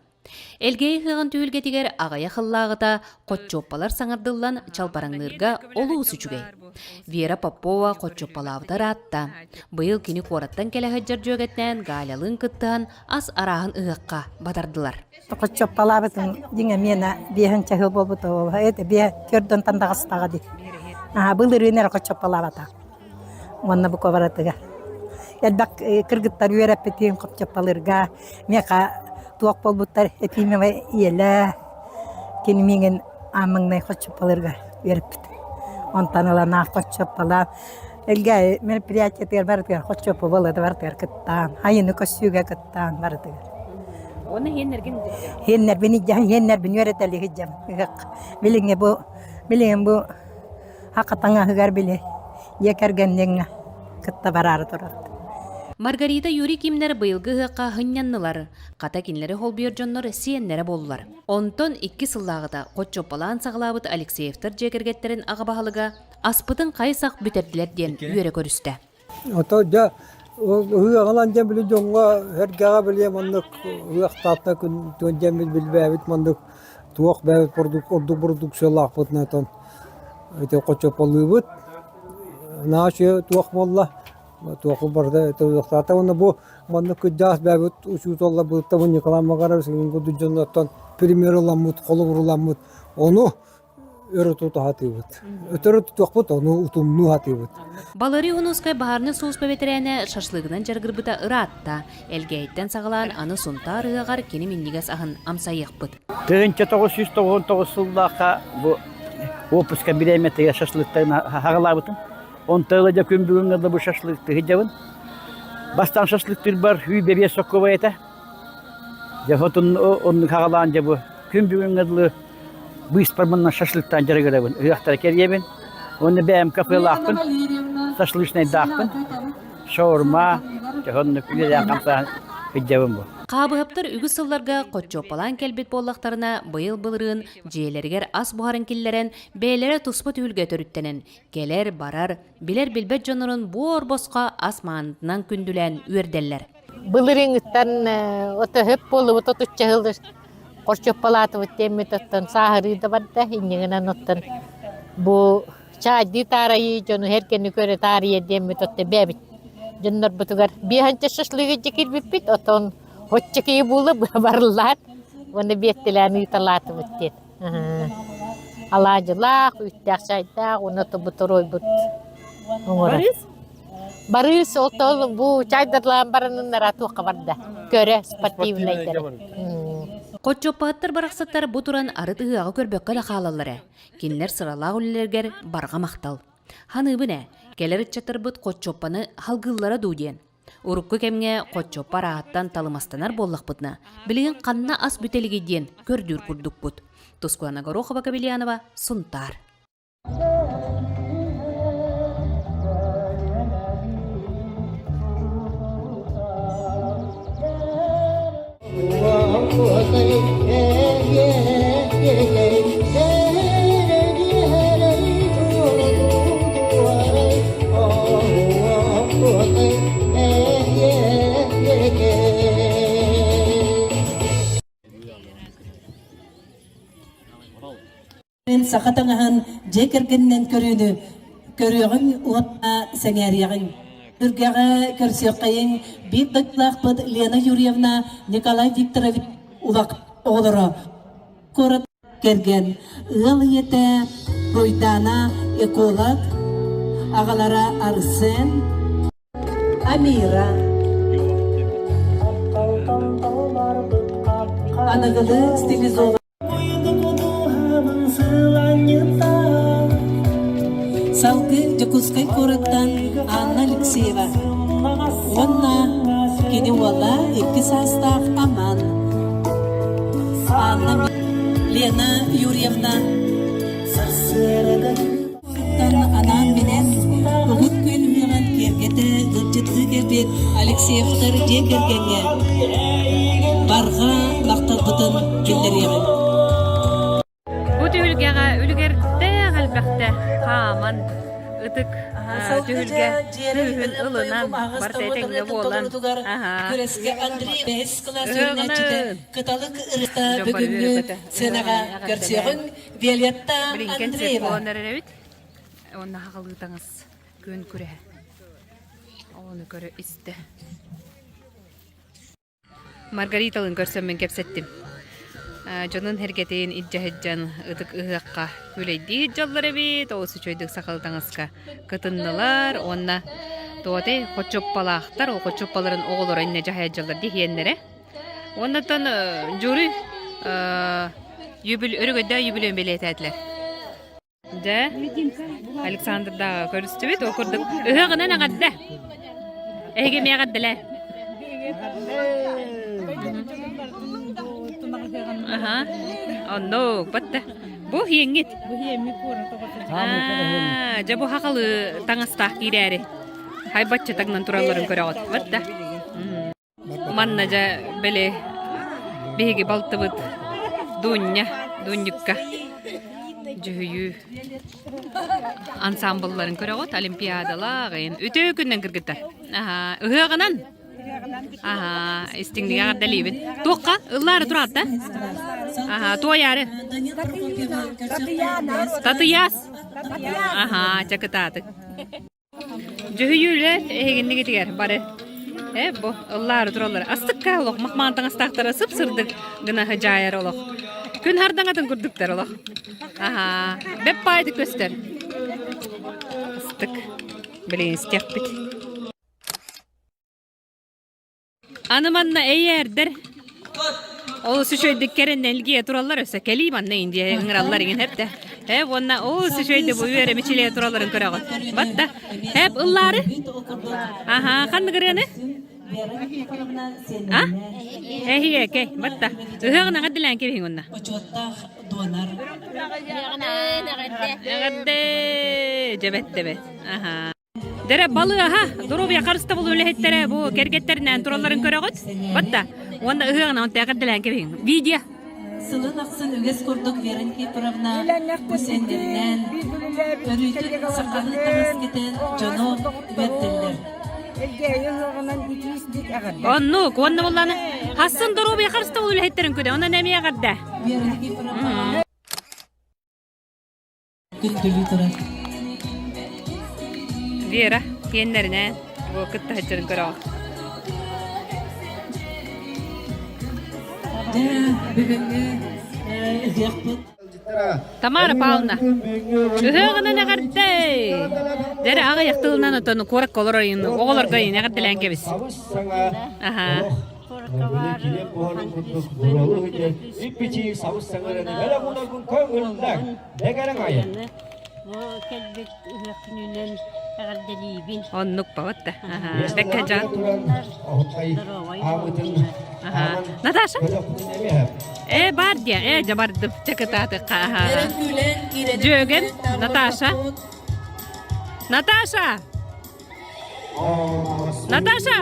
Элгээйи ыһыаҕын түһүлгэтигэр аҕыйах ыллааҕыта хоччуоппалар саҥардыллан чалбараҥныырга олус үчүгэй. Вера Попова хоччуоппалаабыта ыраатта. Быйыл кини куораттан кэлэ сылдьар дьүөгэтинээн Галялыын кыттыһан ас арааһын ыһыахха батардылар. Хоччуоппалаабытым дьиҥэ миэнэ биэһин чаһыл буолбута буолла. Это биэ төрдөн тандаҕастаҕа дии. Аха былырыын эрэ хоччуоппалаабатах. Уонна бу куобаратыгар. Элбэх кыргыттар үөрэппитин хоччуоппалыырга Миэхэ туох буолбуттар Ефимова ийэлээ кини миигин аан маҥнай хоччуппалыырга үөрэппит. Онтон ылан аах хоччуппалаан Элгээйи мероприятиетыгар барытыгар хоччуппа буолла барытыгар кыттаан, айыны көссүүгэ кыттаан барытыгар. Уонна иһиэннэргин Иһиэннэрбин илдьэн, иһиэннэрбин үөрэтэлии сылдьабын. Билиҥҥи бу билигин бу Аха таҥаһыгар били дьиэ кэргэнниҥҥэ кытта бараары турар. Маргарита Юрий Кимнэр быйылгы ыһыахха сынньаннылар. Хата кинилэри холбуйар дьоннор сиэннэрэ буоллулар. Онтон икки сыллааҕыта хоччуоппалаан саҕалаабыт Алексеевтар дьиэ кэргэттэрин аҕа баһылыга аспытын хайы-сах бүтэрдилэр диэн үөрэ көрүстэ. Ото дьэ ыһыаҕынан дьэ били дьоҥҥо сэргэҕэ били маннык ыһыахтаатта күн дьэммит билбээбит маннык туох бэйэбит бурдук ордук бурдуксуйалаахпытын отон ити хочопалыыбыт наһаа үчүгэй туох буолла туох барыта ыһыахтаата уонна бу маннык кырдьаҕас бэйэбит учууталларбытыттан бу Николай Макарович курдук дьоннортон пример ыламмыт холобур ыламмыт ону өрө тута сатыыбыт. Өтөрү тутуохпут, ону утумнуу сатыыбыт. Баларий Унускай баһаарынай сулууспа бэтэрээнэ шашлыгынан дьарыгырбыта ыраатта. Элгээйиттэн саҕалаан аны Сунтаар ыһыаҕар кини минньигэс аһын амсайыахпыт. 1999 сыллаахха бу отпуска бириэмэтигэр шашлыктарын хаҕалаабытым. Онто ыла дьэ күн бүгүҥҥэ дылы бу шашлыкты сылдьабын. Бастаан шашлыктыырбар сүүрбэ биэс соккуобай этэ. Дьэ хотун оннук хаҕалаан дьэ бу күн бүгүҥҥэ дылы быыспар манна шашлыктаан дьарыгырабын, ыһыахтара кэрийэбин. Уонна бэйэм кафелаахпын, шашлычнайдаахпын, шаурма, оннук үлэлээн хамсаан сылдьабын бу. Хаабыһаптар үгүс сылларга хоччуоппалаан кэлбит буоллахтарына, быйыл былырыын дьиэлэригэр ас буһарын киллэрэн, бэйэлэрэ туспа түһүлгэ төрүттэнэн, кэлэр-барар, билэр-билбэт дьоннорун буор-босхо ас маанытынан күндүлээн үөрдэллэр. Былырыыҥҥыттан отоһөп буолубут отучча сыл хорчуоппалаатыбыт диэммит оттон сааһырыы да барда иннигинэн оттон бу чаайдыы таарайыы дьону эргэни көрө таарыйа диэммит оттон бэйэбит дьоннорбутугар биэһэнчэ шашлыгы дьэ киирбиппит оттон оччо киһи буола барыллаат уонна биэттилээн ыыталаатыбыт диэн алаадьылаах үүттээх чайдаах уонна тобуторуойбут оҥорор Барыыс ол бу чайдарлаан бараныннара туохха барда? Көрө спортивнайдары. Хоччоппоһуттар барахсаттар бу туран арыт ыһыаҕы көрбөккө да хаалаллар ээ. Кинилэр сыралаах үлэлэригэр барҕа махтал. Ханыыбын ээ, кэлэр ыччаттарбыт хоччуоппаны халгыыллара дуу диэн. Урукку кэмҥэ хоччуоппа арааһыттан талымастанар буоллахпытына, билигин ханна ас бүтэ илигий диэн көрдүүр курдукпут. Тускуана Горохова-Кобельянова, Сунтаар. Саха таҥаһын дьиэ кэргэнинэн көрүүнү көрүөҕүҥ уонна сэҥээриэҕиҥ. Түргэҕэ көрсүөххэйиҥ биир дойдулаахпыт Лена Юрьевна Николай Викторович улахан оҕолоро куорат кэргэн ыал ийэтэ Руйдаана эколог аҕалара Арсен Амира аныгылыы стилизованный Салгыы Дьокуускай куораттан Анна Алексеева уонна кини уола икки саастаах Аман, Анна Лена Юрьевна Анаан-минээн Уһун күөл үөҕэн киэргэтэ ыалдьыттыы кэлбит Алексеевтар дьиэ кэргэҥҥэ барҕа махталбытын биллэриэҕиҥ. Бу түһүлгэҕэ үлүгэрдээх элбэхтэ хааман, ытык түһүлгэ күүһүн ылынан барыта этэҥҥэ буолан Күрэскэ Андрей бэһис кылаас үөрэнээччитэ Кыталык ырыта бүгүҥҥү сценаҕа көрсүөҕүҥ Виолетта Андреева. эрэбит. Уонна хаҕалыы таҥас күөн күрэһэ. Ону көрө истэ. Маргариталыын көрсөммүн кэпсэттим. Дьонун сэргэтин илдьэ сылдьан ытык ыһыахха күлэйдии сылдьаллар эбит, олус үчүгэйдик сахалыы таҥаска кытыннылар уонна туотай хоччуппалаахтар, ол хоччуппаларын оҕолоро иннэ дьаһайа сылдьаллар диһиэннэрэ. Уонна оттон жюри өрөгөйдөөх юбилейын бэлиэтээтилэр. Дьэ, Александрдааҕы көрүстүбүт. Ол курдук ыһыаҕынан эҕэрдэ! Эһиги эмиэ эҕэрдэлээ. Аха. Оннук, батта. Бу иэҥҥит. Аа, дьэ бу хахалы таҥастаах киирээри. Хайбаччы таҥнан туралларын көрөҕүт. Батта. Манна дьэ били биһиги балтыбыт Дуунньа, Дуунньукка дьүһүйүү ансаамбылларын көрөҕүт, олимпиадалаах ыйын. Үтүө күнүнэн кыргыттар. Аһаа, ыһыаҕынан? Аһаа, истиҥник эҕэрдэлиибин. Туохха? Ыллаары тураат да? Аһаа, туойаары. Татыйаас. Аһаа, чэ кытаатык. Дьүһүйүүлэр эһигиннигитигэр бары э бу ыллаары тураллар астыкка олох махмаан таҥастаахтара сып-сырдык гына дьаайар олох күн хардаҥатын курдуктар олох аһаа бэп баайдык көстөр астык билигин истиэхпит Аны манна эйээрдэр олус үчүгэйдик кэрэннэ илгийэ тураллар өссө кэлии манна Индия ыҥыраллар иҥин эптэ. Э уонна олус үчүгэйдик бу үөрэ мичилийэ туралларын көрөҕүт. Батта. Эп ыллаары? Аха, ханнык ырыаны? А? Эһиэкэй, батта. Ыһыаҕын эҕэрдэлээн кэбиһиҥ онно. Эҕэрдэ! Дьэбэт-тэбэт. Аха. Дэрэ балыаһа, доруобуйа харыстабыл үлэһиттэрэ бу кэргэттэринээн туралларын көрөҕүт. Батта. Уонна ыһыаҕынан онтон эҕэрдэлээн кэбиһиҥ. Видео. Сылын ахсын үгэс курдук Вера Никифоровна бу сиэннэринээн өрүүтүн сахалыы таҥас кэтэн дьону үөрдэллэр. Оннук, уонна буоллааны хассын доруобуйа харыстабыл үлэһиттэрин күнэ, онон эмиэ эҕэрдэ. Вера Никифоровна Күндүлүү турар. Вера киэннэринээн бу кытта сылдьарын көрөҕүн. Дьэ, бүгүҥҥү ыһыахпыт Тамара Павловна, ыһыаҕынан эҕэрдэ! Дьэрэ аҕыйах тылынан отон куоракка олорор оҕолорго эҕэрдэлээн кэбис. Аха. Кэлбит ыһыах күнүнэн эҕэрдэлиибин. Оннук бабат да. Бэккэ дьаат. Наташа? Э, бар диэ, э, дьабардым. Чакытаатыкка. Дьүөгэн, Наташа. Наташа! Наташа!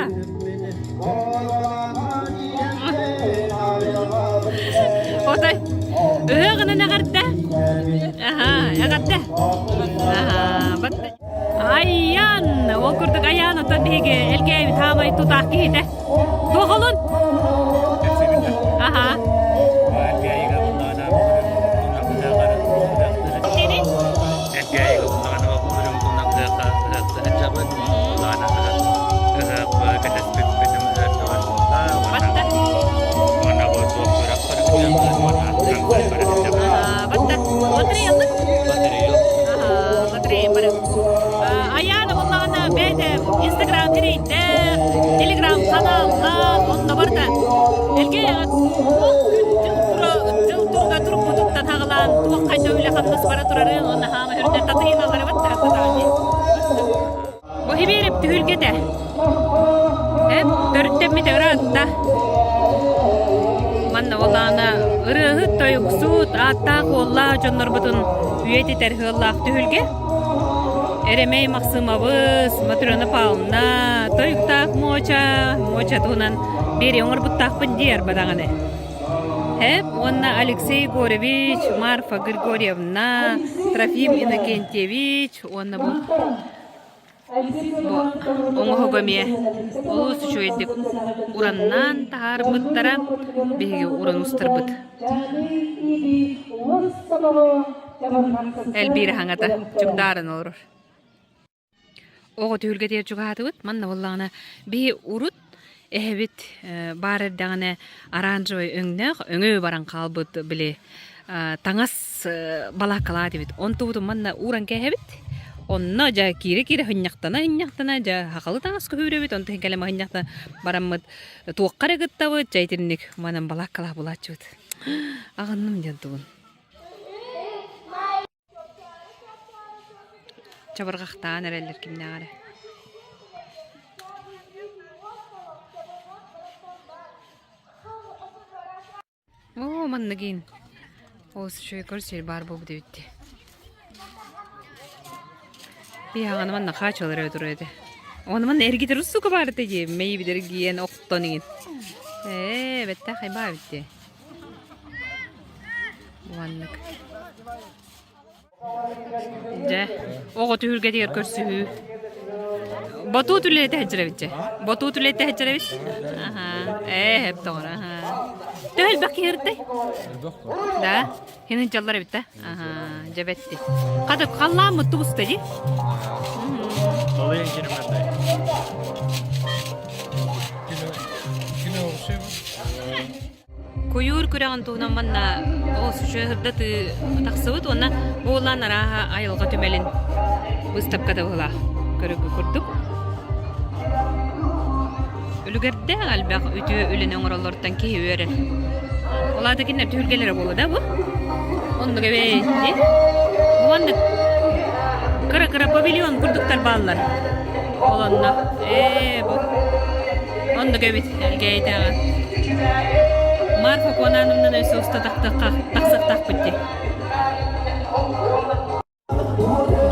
Отой ыһыаҕынан эҕэрдэ. Аха, эҕэрдэ. Аха, бат. Айан! Ол курдук Айаан оттон биһиги Элгээйбит хаамай тутаах киһитэ. Туохолун? Аха. Айаана буллаҕына бэйэтэ Инстаграм сирэйдээх, Телеграм ханааллаах, онно барыта Элгээйэҕэ туох күн дьыл тура дьыл туруга турбутуттан аҕалаан туох хайда үлэ-хамнас бара турарын уонна хаама үрдэр татыйыналары баттааттатаҕын Бу Хибиэрэп түһүлгэтэ. Эп төрүттэммит ыраатта. Манна олаана ырыаһыт, тойуксут, ааттаах уоллаах дьоннорбутун үйэтитэр ыаллаах түһүлгэ. Эрэмэй Махсымабыс, Матрена Павловна, тойуктаах Муоча, Муоча туһунан биэри оҥорбуттаахпын дии арба даҕаны. Эп уонна Алексей Егорович, Марфа Григорьевна, Трофим Иннокентьевич уонна бу Бу оҥоһугу эмиэ олус үчүгэйдик ураннаан таһаарбыттара, биһиги уран устарбыт. Элбиир хаҥата чугдааран олорор. Оҕо түһүлгэтигэр чугаһаатыбыт. Манна буоллаҕына биһи урут эһэбит баар эрдэҕинэ оранжевай өҥнөөх өҥө баран хаалбыт били таҥас балааккалаах этибит. Онтубутун манна ууран кээһэбит. Онно дьэ киирэ-киирэ һынньахтана-һынньахтана дьэ хахалы таҥас көһүүрэбит, онтон кэлэн һынньахтана бараммыт туохха эрэ кыттабыт, дьэ итинник манан балааккалаах булааччыбыт. Аҕынным диэн тугун. Чабырҕахтаан эрэллэр кимнээх эрэ. Оо, манныгын. Ол үчүгэй көрсүөр баар буолбут эбит дии. Биһаҕаны манна хаачылар эбит турар этэ. Оны манна эргитэр устука баар этэ дии. Мэйибит эргийэн охтон иҥин. Ээ, бэттээх хайбаа эбит дии. Маннык. Дьэ, оҕо түһүлгэтигэр көрсүһүү. Ботуут үлэлэтэ сылдьар дьэ. Ботуут үлэлэтэ сылдьар эбит. Аха. Ээ, эп тоҕор. Аха. Төһө элбэх киһи ыртай? Да. Хинин дьаллар эбит да. Аха, дьэ бэтти. Хата халлааммыт тубуста дии. Балыйан киримэтэй. Кино кино Куйуур күрэҕин туһунан манна олус үчүгэй сырдатыы тахсыбыт уонна бу улаан арааһа айылҕа түмэлин быыстапката быһыылаах көрүгү курдук. Үлүгэрдээх элбэх үтүө үлэни оҥороллоруттан киһи үөрэр. Ол аата кинилэр түһүлгэлэрэ буолуо да бу? Оннук эбээт дии. Бу маннык кыра-кыра павильон курдуктар бааллар. Ол онно ээ бу Оннук эбит, Элгээйитээҕи. Марфа Куонаановнаны өссө уста тахсыахтаахпыт дии.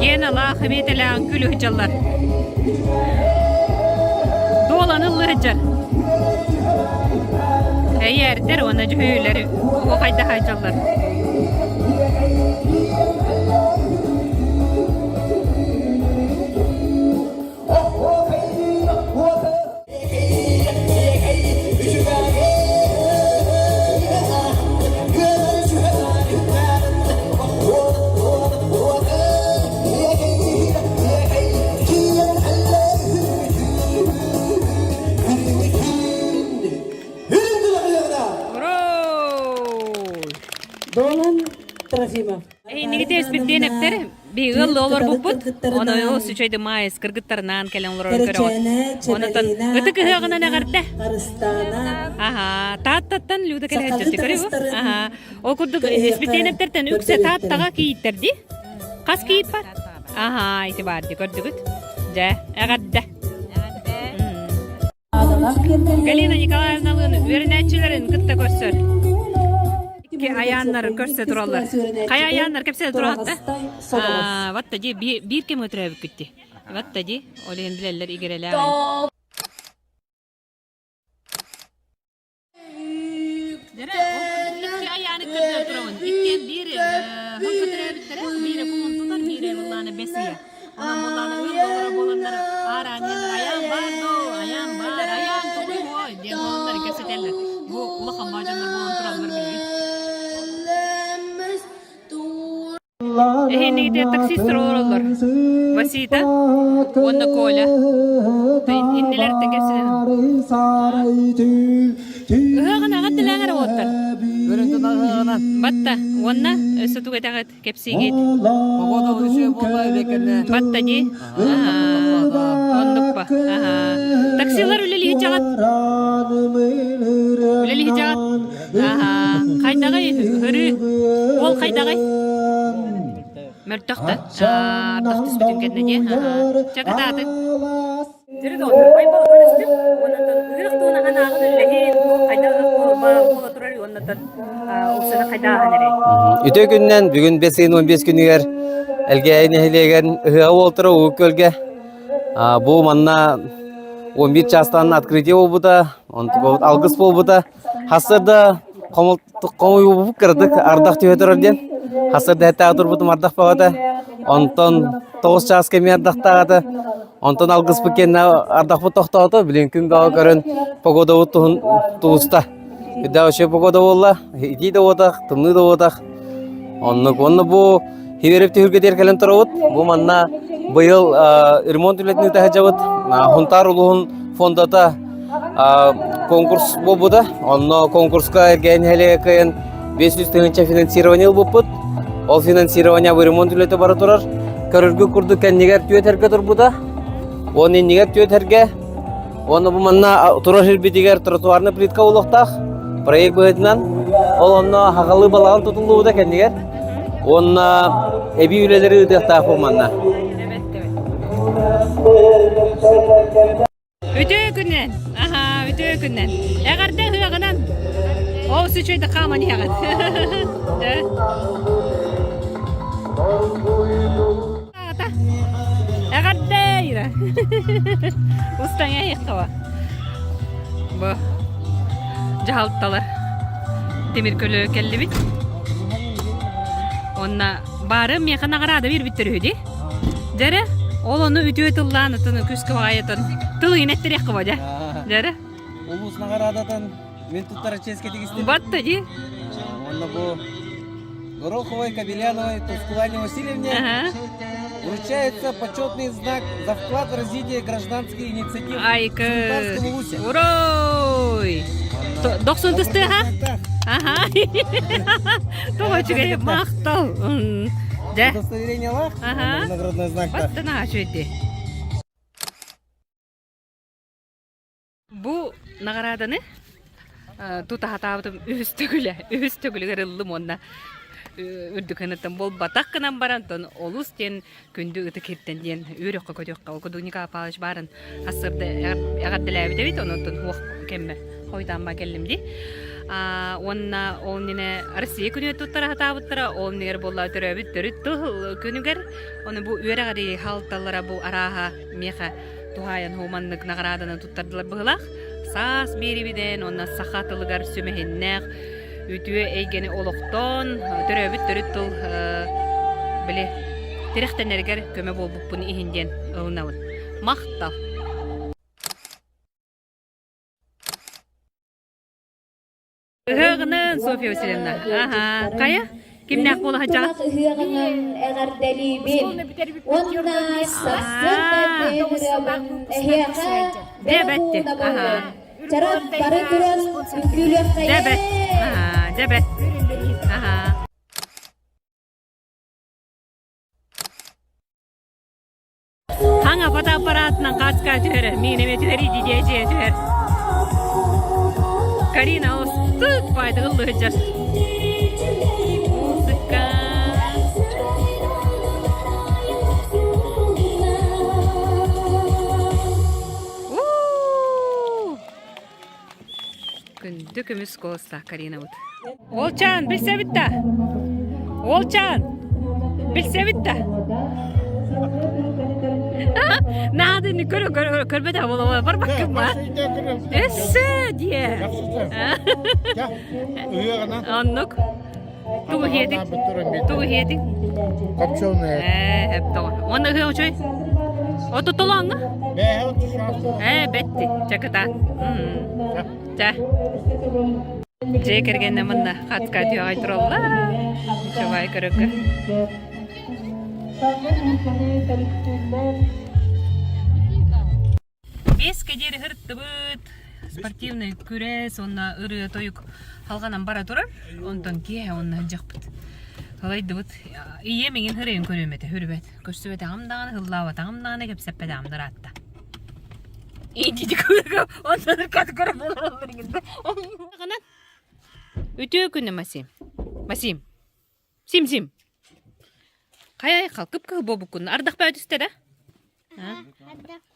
Геналаах эмиэтэлээҕин күл ыһдьаллар. Дуоланы ыллыһыдьар. Эйээрдэр уонна дьүһүйүүлэр оһуохайдаһа сылдьаллар. Долан Трофимов. Эйиниги теспиттиэн эптер би ыал олорбуппут. Ону олус үчүгэй маайыс кыргыттарынаан кэлэн олорор көрөҕүт. Онотон ытык ыһыаҕынан эҕэрдэ. Аха, Тааттаттан Люда кэлэһэччи көрүбү. Аха, ол курдук Испиттиэнэптэртэн үксэ Тааттаҕа кийиттэр дии. Хас кийиит бар? Аха, ити баар дии көрдүгүт. Дьэ, эҕэрдэ. Галина Николаевналыын үөрэнээччилэрин кытта көрсөр. Икки айааннар көрсө тураллар. Хайа айааннар кэпсэтэ тураҕытта? Ватта ди биир кэм өтөрөөбүккүт ди. Ватта ди, ол иһин билэллэр игирэлээх. Дэрэ, ол курдук икки айааны көрдөө турабын. Иккиэн биир хыл көтөрөөбүттэрэ, биирэ кулун тутар, биирэ буоллаана бэс ыйа. Онон буоллаана ыал буолара буоланнар аараанньан айаан баар доо, айаан баар, айаан тугуй буой диэн буоланнар кэпсэтэллэр. Бу улахан баадьаннар буолан тураллар билигин. Эһиинигитэ таксистар олороллор. Васита уонна Коля. Иннилэриттэн кэпсэтэн. Ыһыаҕын аҕат дэлээҥэр уоттар. Батта уонна өссө тугу этэҕит кэпсиигит? Батта дии. Оннукпа. Таксилар үлэлиһи дьаҕат. Үлэлиһи дьаҕат. Хайдаҕый ырыы? Уол хайдаҕый? Мөлтөх да? Ардах түспүтүн кэннэ дии. Чэ кытааты. Дьөрү доҕоттор, байбал көрүстүм. Уоннаттан ыһыах туһунан санааҕын үллэһин, хайдах ыһыах буола турар уоннаттан уксаны хайдааһын эрэй. Үтүө күннэн бүгүн 5 ыйын 15 күнүгэр Элгээйи нэһилиэгэр ыһыаҕа буолтара Уһук Күөлгэ. Бу манна 11 чаастан открытие буолбута, онтукабыт алгыс буолбута. Хасса да. Хомуйбуппут кыратык ардах түһэ турар диэн. Хасыр дэһэттээх турбутум ардах баҕата. Онтон 9 чааска эмиэ ардахтаата. Онтон алгыспыт кэннэ ардахпыт тохтоото. Билин күн бөҕө көрөн погодабыт туһун тубуста. Үрдээх үчүгэй погода буолла. Итии да буотах, тымныы да буотах. Оннук. Уонна бу Хиверев түһүлгэтигэр кэлэн турабыт. Бу манна быйыл ремонт үлэтин ыыта сылдьабыт. Хунтаар улууһун фондата конкурс буолбута. Онно конкурска Эргээн нэһилиэгэ кыайан 500 тыһыынча финансирование ылбыппыт. Ол финансирование бу ремонт үлэтэ бара турар. Көрөргө курдук кэннигэр түөрт эргэ турбута. Уон иннигэр түөрт эргэ Уонна бу манна турар сирбитигэр тротуарный плитка буолуохтаах проект быһыытынан. Ол онно хахалы балаҕан тутуллубута кэннигэр. Уонна эбии үлэлэри ыытыахтаах бу манна. Үтүө күнүнэн! Аха, үтүө күнүнэн! Эҕэрдэ ыһыаҕынан! Ол үчүгэйдик хааман иһэҕит. Эҕэрдэ Ира! Устаҥа иһиххаба. Бу дьаһалталар тимир көлө кэллибит. Онна баары миэхэ наҕараада биэрбиттэр үһү дии. Дьэрэ, ол ону үтүө тыллаан ытын күскэ баҕайытын тыл инэттэриэххэ ба дьэ. Дьэрэ. Улуус наҕараадатын Мин туттара чиэскэ тигистим. Батта дии. Уонна бу Гороховой Кабеляновой Тускулане Васильевне вручается почетный знак за вклад в развитие гражданской инициативы Айка. Урой! Дохсун тыстыаха? Ага. Тоҕо үчүгэй махтал. Дьэ. Удостоверениелаах, наградной знак. Баттана үчүгэй Бу наҕарааданы тута сатаабытым үһүс төгүлэ, үһүс төгүлүгэр ыллым уонна үрдүк гыныттан буолбатах гынан баран онтон олус диэн күндү ытык һиртэн диэн үөрүөххэ көтүөххэ ол курдук Николай Павлович баарын сарсыарда эҕэрдэлээбит эбит онон уох кэммэ хойутаамма кэллим дии уонна ол иннинэ Россия күнүгэр туттара сатаабыттара ол иннигэр буолла төрөөбүт төрүт тыл күнүгэр ону бу үөрэҕири хаалталлара бу арааһа миэхэ туһаайан маннык наҕарааданы туттардылар быһылаах. Саас биэрибидэн уонна саха тылыгар сүмэһиннээх үтүө эйгэни олохтоон, төрөөбүт төрүт тыл били тирэхтэнэригэр көмө буолбуппун иһин диэн ылынабын. Махтал! Ыһыаҕынан, Софья Васильевна. Аха. Хайа? Кимнээх буола сылдьаҕыт? Ыһыаҕынан эҕэрдэлиибин. Уонна сарсыарда ыһыаҕын эһиэхэ Дьэбэтти. Аха. Чарап бары туран үҥкүүлүөххэйэ. Дьэбэт. Аха. Дьэбэт. Аха. Хаҥа фотоаппаратынан хаска түһэр, миин эмиэ түһэр, дидиэ дьиэ түһэр. Карина устук баайдык ыллыһыдьар. Музыка. Күндү көмүс куоластаах Каринабыт. Олчаан, билсэбит да? Олчаан, билсэбит да? Наада не көрө көрө көрбөтө буола барбаккын ба? Өссө диэ. Оннук. Тугу иһиэтиҥ? Тугу иһиэтиҥ? Копченая. Ээ, эптоҕо. Уонна ыһыах үчүгэй? Ото толооҥҥо? Ээ, бэтти. Чакытаан. Чэ. Дьиэ кэргэннэ манна хатка түөҕэй тураллар. Чабай көрөккө. Биэскэ диэри ырыттыбыт. Спортивный күрэс уонна ырыа-тойук халҕанан бара турар. Онтон киэһэ уонна сылдьахпыт. Халайдыбыт. Ийэм иҥин хырайын көрүөм этэ, хүрүбэт. Көрсүбэтэҕим даҕаны, ыллаабатаҕым даҕаны, кэпсэппэтэҕим да ыраатта. Үтүө күнү, Масим. Масим. Сим-сим. Хайа айхал, кып-кыһыл буолбуккун. Ардах баа түстэ да?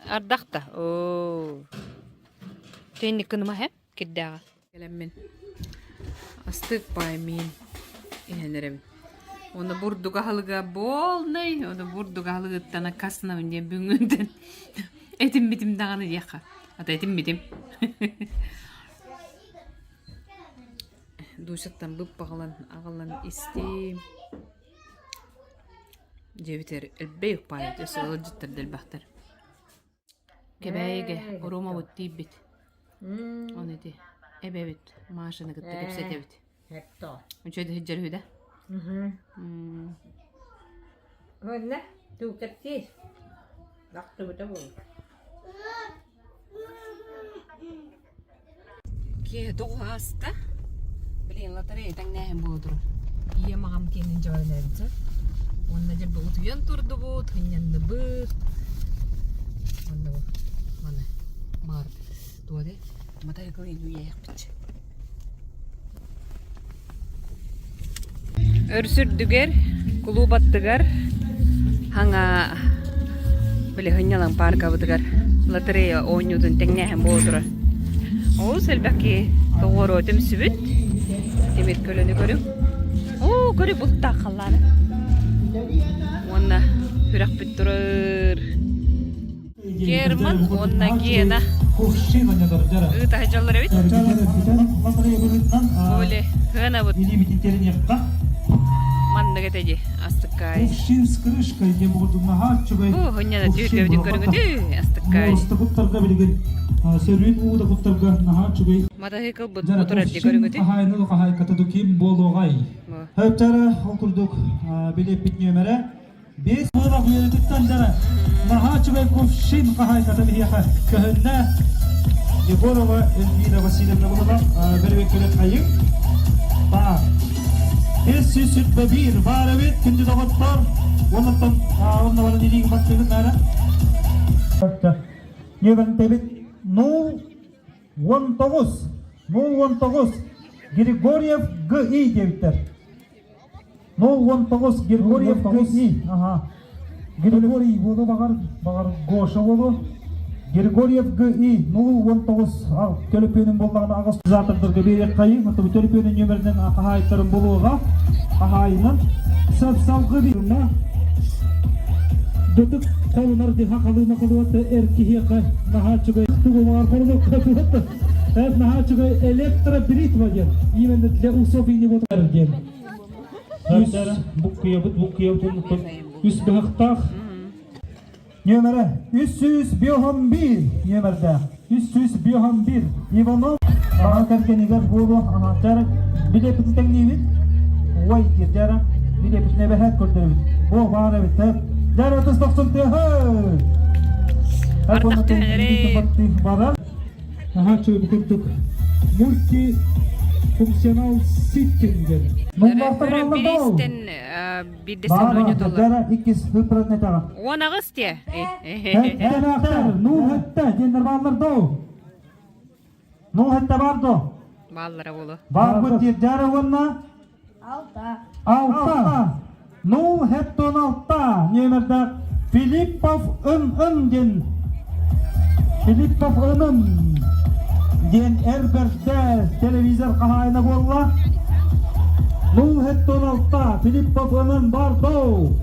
Ардах да. Оо. Тенник кыныма һэ кирдээҕэ. Кэлэммин астык баай миин иһэн эрэбин. Уонна бурдук аһылыга буолнай, уонна бурдук аһылыгыттан аккаастанабын диэн бүгүҥҥүттэн этиммитим даҕаны диэххэ. Ата этиммитим. Дусяттан быппаҕалан аҕалан истиим. Дьиэбитигэр элбэх ыкпаайыт өссө ыалдьыттар да элбэхтэр. Кэбээйигэ Ромабыт тиийбит. Ону ити эбэбит Машаны кытта кэпсэтэбит. Үчүгэй да сылдьар үһү да? Уонна туукаттиир. Ахтыбыта буолуо. Киэһэ тоҕо ааста? Блин, лотерея тэҥнээһин буола турар. Ийэм аҕам киэнин дьабаралаабыт сөп. Уонна дьэ утуйан турдубут, сынньанныбыт. Уонна бу маны маар туох этэй? Матайыкыл үйэйэхпит. Өрсүрдүгэр, кулууп аттыгар хаҥа били сынньалаҥ пааркабытыгар лотерея оонньуутун тэҥнээһин буола турар. Олус элбэх киһи тоҕуоруо түмсүбүт. Тимир көлөнү көрүҥ. Оо, көрү бултаах халлааны. Уонна күрэхпит турар. Герман уонна Гена ыыта сылдьаллар эбит. Бу Хыанабыт маннык этэ дии астыккаай. Бу хынньана түһүлгэбитин көрүҥүтүй астыккаай. Матаһыыкылбыт бу турар дии көрүҥүтүй. Ол курдук билиэппит нүөмэрэ Биэс буолах үөрэтиттэн дара наһаа үчүгэй кувшин хаһаайката биһиэхэ көһүннэ. Егорова Эльвира Васильевна буолан бөрүөккүлүк хайыҥ. Баар. 521 баар эбит күндү доҕоттор. Оннуттан онно баран илиигин баттыгын наара. Ньүөбэнтэбит 0 19 0 19 Григорьев Г.И. диэбиттэр. 019 Григорьев Г.И. Ага. Григорий буолу баҕар, баҕар Гоша буолу. Григорьев Г.И. 019 төлөпүөнүн буоллаҕына аҕыс завтрдарга биэриэххэйиҥ. Оттон төлөпүөнүн нүөмэринэн хаһаайыттарын булуоҕа. Хаһаайынан салгыы биирна Дытык холунар диха халыына холуота эр киһиэхэ наһаа үчүгэй тугумаар холунук Эт наһаа үчүгэй электробритва диэн именно для усов и него диэн. Үс буккуйабыт буккуйабыт үс быһахтаах Нөмөрө 301 нөмөрдөөх 301 Иванов аҕа кэргэнигэр буолуох анааттар билиэппитин тэҥниибит уой диир дьара билиэппитин эбэһээт көрдөрөбүт о баар эбит дьара 39 тыаһы Ардах түһэн барар Наһаа үчүгэй курдук мультифункционал ситтин диэн. Биристен биирдэстэн оонньотоллор. Иккис выпрат нетаҕа. 18 те. Хэттэнээхтэр, ну хэттэ диэннэр бааллар доо. Ну хэттэ баар доо. Бааллара буолу. Баарбыт диир дьара уонна Алта. Алта. Нул хеттон алта нүөмэрдээх Филиппов ын-ын диэн Филиппов ын-ын диэн эр бэрдэ телевизор хаһаайына буолла. Нул хеттон алта Филиппов ын-ын бар доу.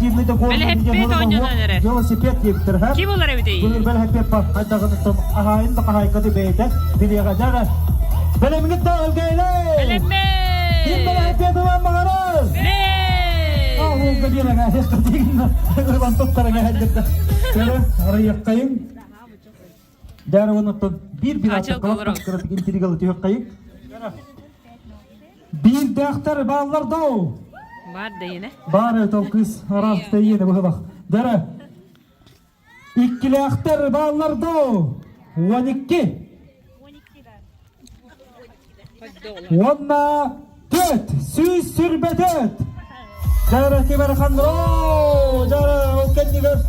Спортивный да Бэлэһэппиэт оонньонон эрэр. Велосипед диэбиттэр ха. Ким олар эбитий? Былыр бэлэһэппиэт бар хайдаҕыныттан аһаайын да хаһаайкаты бэйэтэ билиэҕэ дьара. Бэлэмҥит да өлгөйлөө! Бэлэммэ! Ким бэлэһэппиэт ылан баҕарар? Ол диэн ылан туттарыҥа хэллэрдэ. Көрө, арыйыаххайыҥ. Дьара онуттан биир биир кыратык интригалы түһүөххэйиҥ. Биирдээхтэр бааллар доо. Баар дайына. Баар ол кыыс араас тэйиэнэ быһылах. Дьара иккилээхтэр бааллар доо. 12. Уонна төрт 124. Дьара киберхан Дьара ол кэннигэр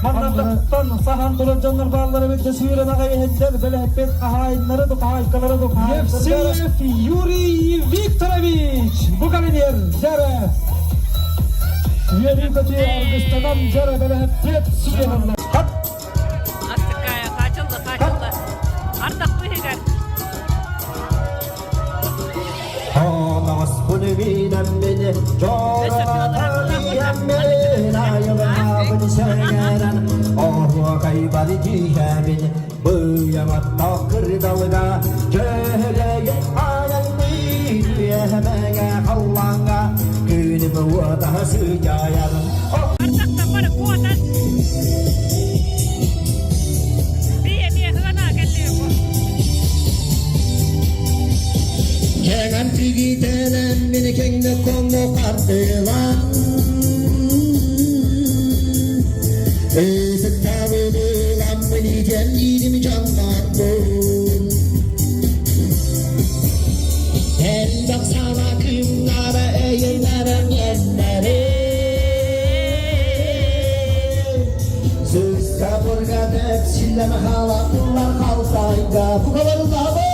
маннаттан сахан турар дьоннор бааллар эбит сүүрэн аҕай иһэллэр бэлэһэппит хаһаайыннары ду хаһаайкалары ду Евсеев Юрий Викторович бу кэлинер дьара үөрүү көтүү аргыстанан дьара бэлэһэппит сүгэнэллэр Астыккая хаачылла хаачылла ардах быһыгар Ардахтан бары куотан Бие бие хыгана кэллиэ бу. Кэҥэн тигитэнэн мини кэҥнэ конго кардылан Ысыктабылам мини тиэнниирим дьоннорбун Элбэх сана кыымнара эйэлэрэ миэннэри Сыска бурга дэпсиллэн халатылар халтайга Бугаларылабыт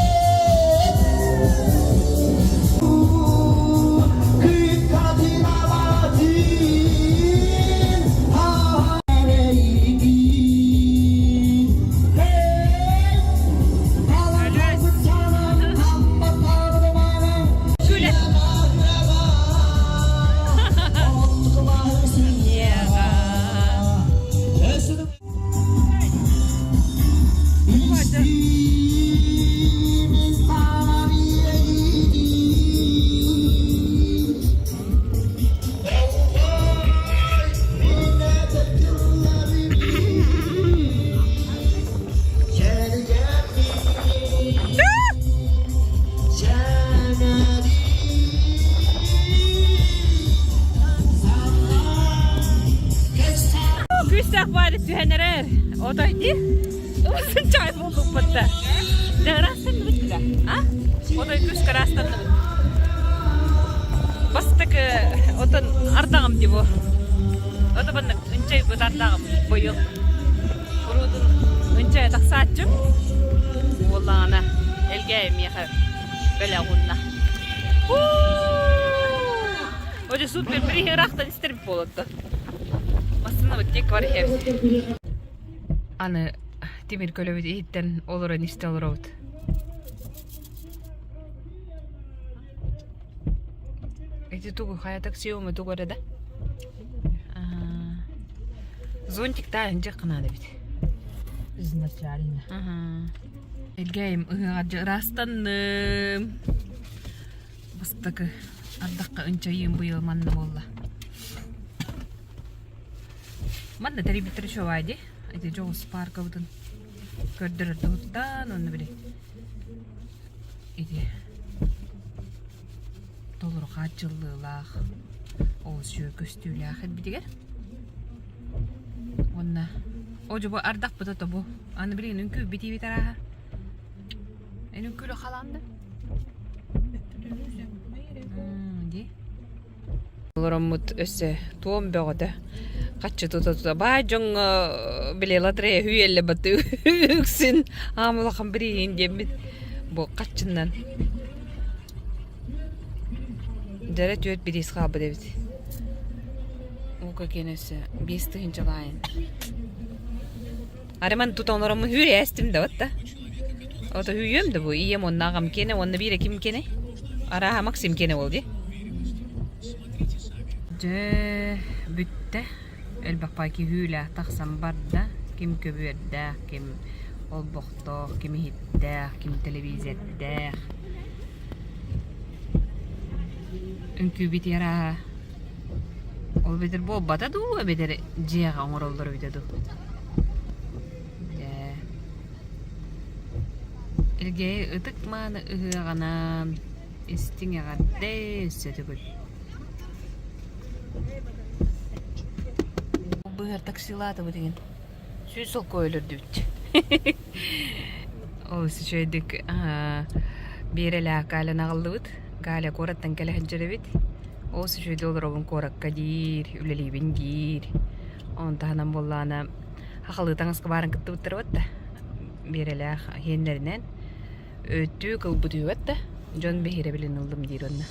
Күлэ. Күүстээх баары түһэн эрэр. Отой ди. Усын чай булдукпутта. Даграстанныбыт да. А? Отой күс карастанныбыт. Бастакы отон ардаҕым ди бу. Ото баннык ынчай бут ардаҕым быйыл. Урутун ынчай тахсааччым. Буоллаҕына элгээйи миэхэ бэлэҕунна. Оже супер бiri ыраахтан истербит буолотто. Массыынабыт тек бар иһэбит. Аны тимир көлөбүт иһиттэн олорон истэ олоробут. Эти тугу хайа такси ума тугу эрэ да? Зонтик таайын дьэ кынаада бит. Изначально. Элгээйим ыһыаҕар дьэ ыраастанным. Бастакы ардахха ынчайыым быйыл манна буолла. Манна тэрийбиттэр үчүгэй дии. Ити дьоҕус пааркабытын көрдөрөр туһуттан онно били ити толору хааччыллыылаах олус үчүгэй көстүүлээх эрбитигэр уонна о дьэ бу ардахпыта тобу аны билигин үҥкүү битиибит арааһа эн үҥкүүлү халаан да дии Олороммут өссө туом бөҕөтө хаччы тута-тута баай дьоҥҥо били лотерея үүйэллэ баты үксүн аам улахан бирииһин диэммит бу хаччыннан дьэрэ түөрт бириис хаалбыт эбит уука киэн өссө 5000 лаайын Араман тута олороммун үүрээстим да батта. Ото үүйүөм да бу ийэм уонна аҕам киэнэ уонна биирэ ким киэнэ? Арааһа Максим киэнэ буол дии. Дьэ, бүттэ. Элбэх киһи тахсан барда. Ким көбүөрдээх, ким олбохтоох, ким иһиттээх, ким телевизордээх. Үҥкүүбүт ярааһа ол эбэтэр буолбата дуу, эбэтэр дьиэҕэ оҥороллор эбитэ дуу. Дьэ. Элгээйи ытык-мааны ыһыаҕынан истиҥ эҕэрдэ өссө төгүл. Быһар таксилаатыбыт игин. Сүүс солкуой өлөрдүбүт. Ол үчүгэйдик Биэрэлээх Галяны аҕаллыбыт. Галя куораттан кэлэ сылдьар эбит. Ол үчүгэйдик олоробун куоракка диир, үлэлиибин диир. Онон таһынан буоллаҕына хахалыы таҥаска баарын кыттыбыттара батта. Биэрэлээх иһиэннэринэн өттүү кылбыт үһү батта. Дьон биһирэбилин ыллым диир онно.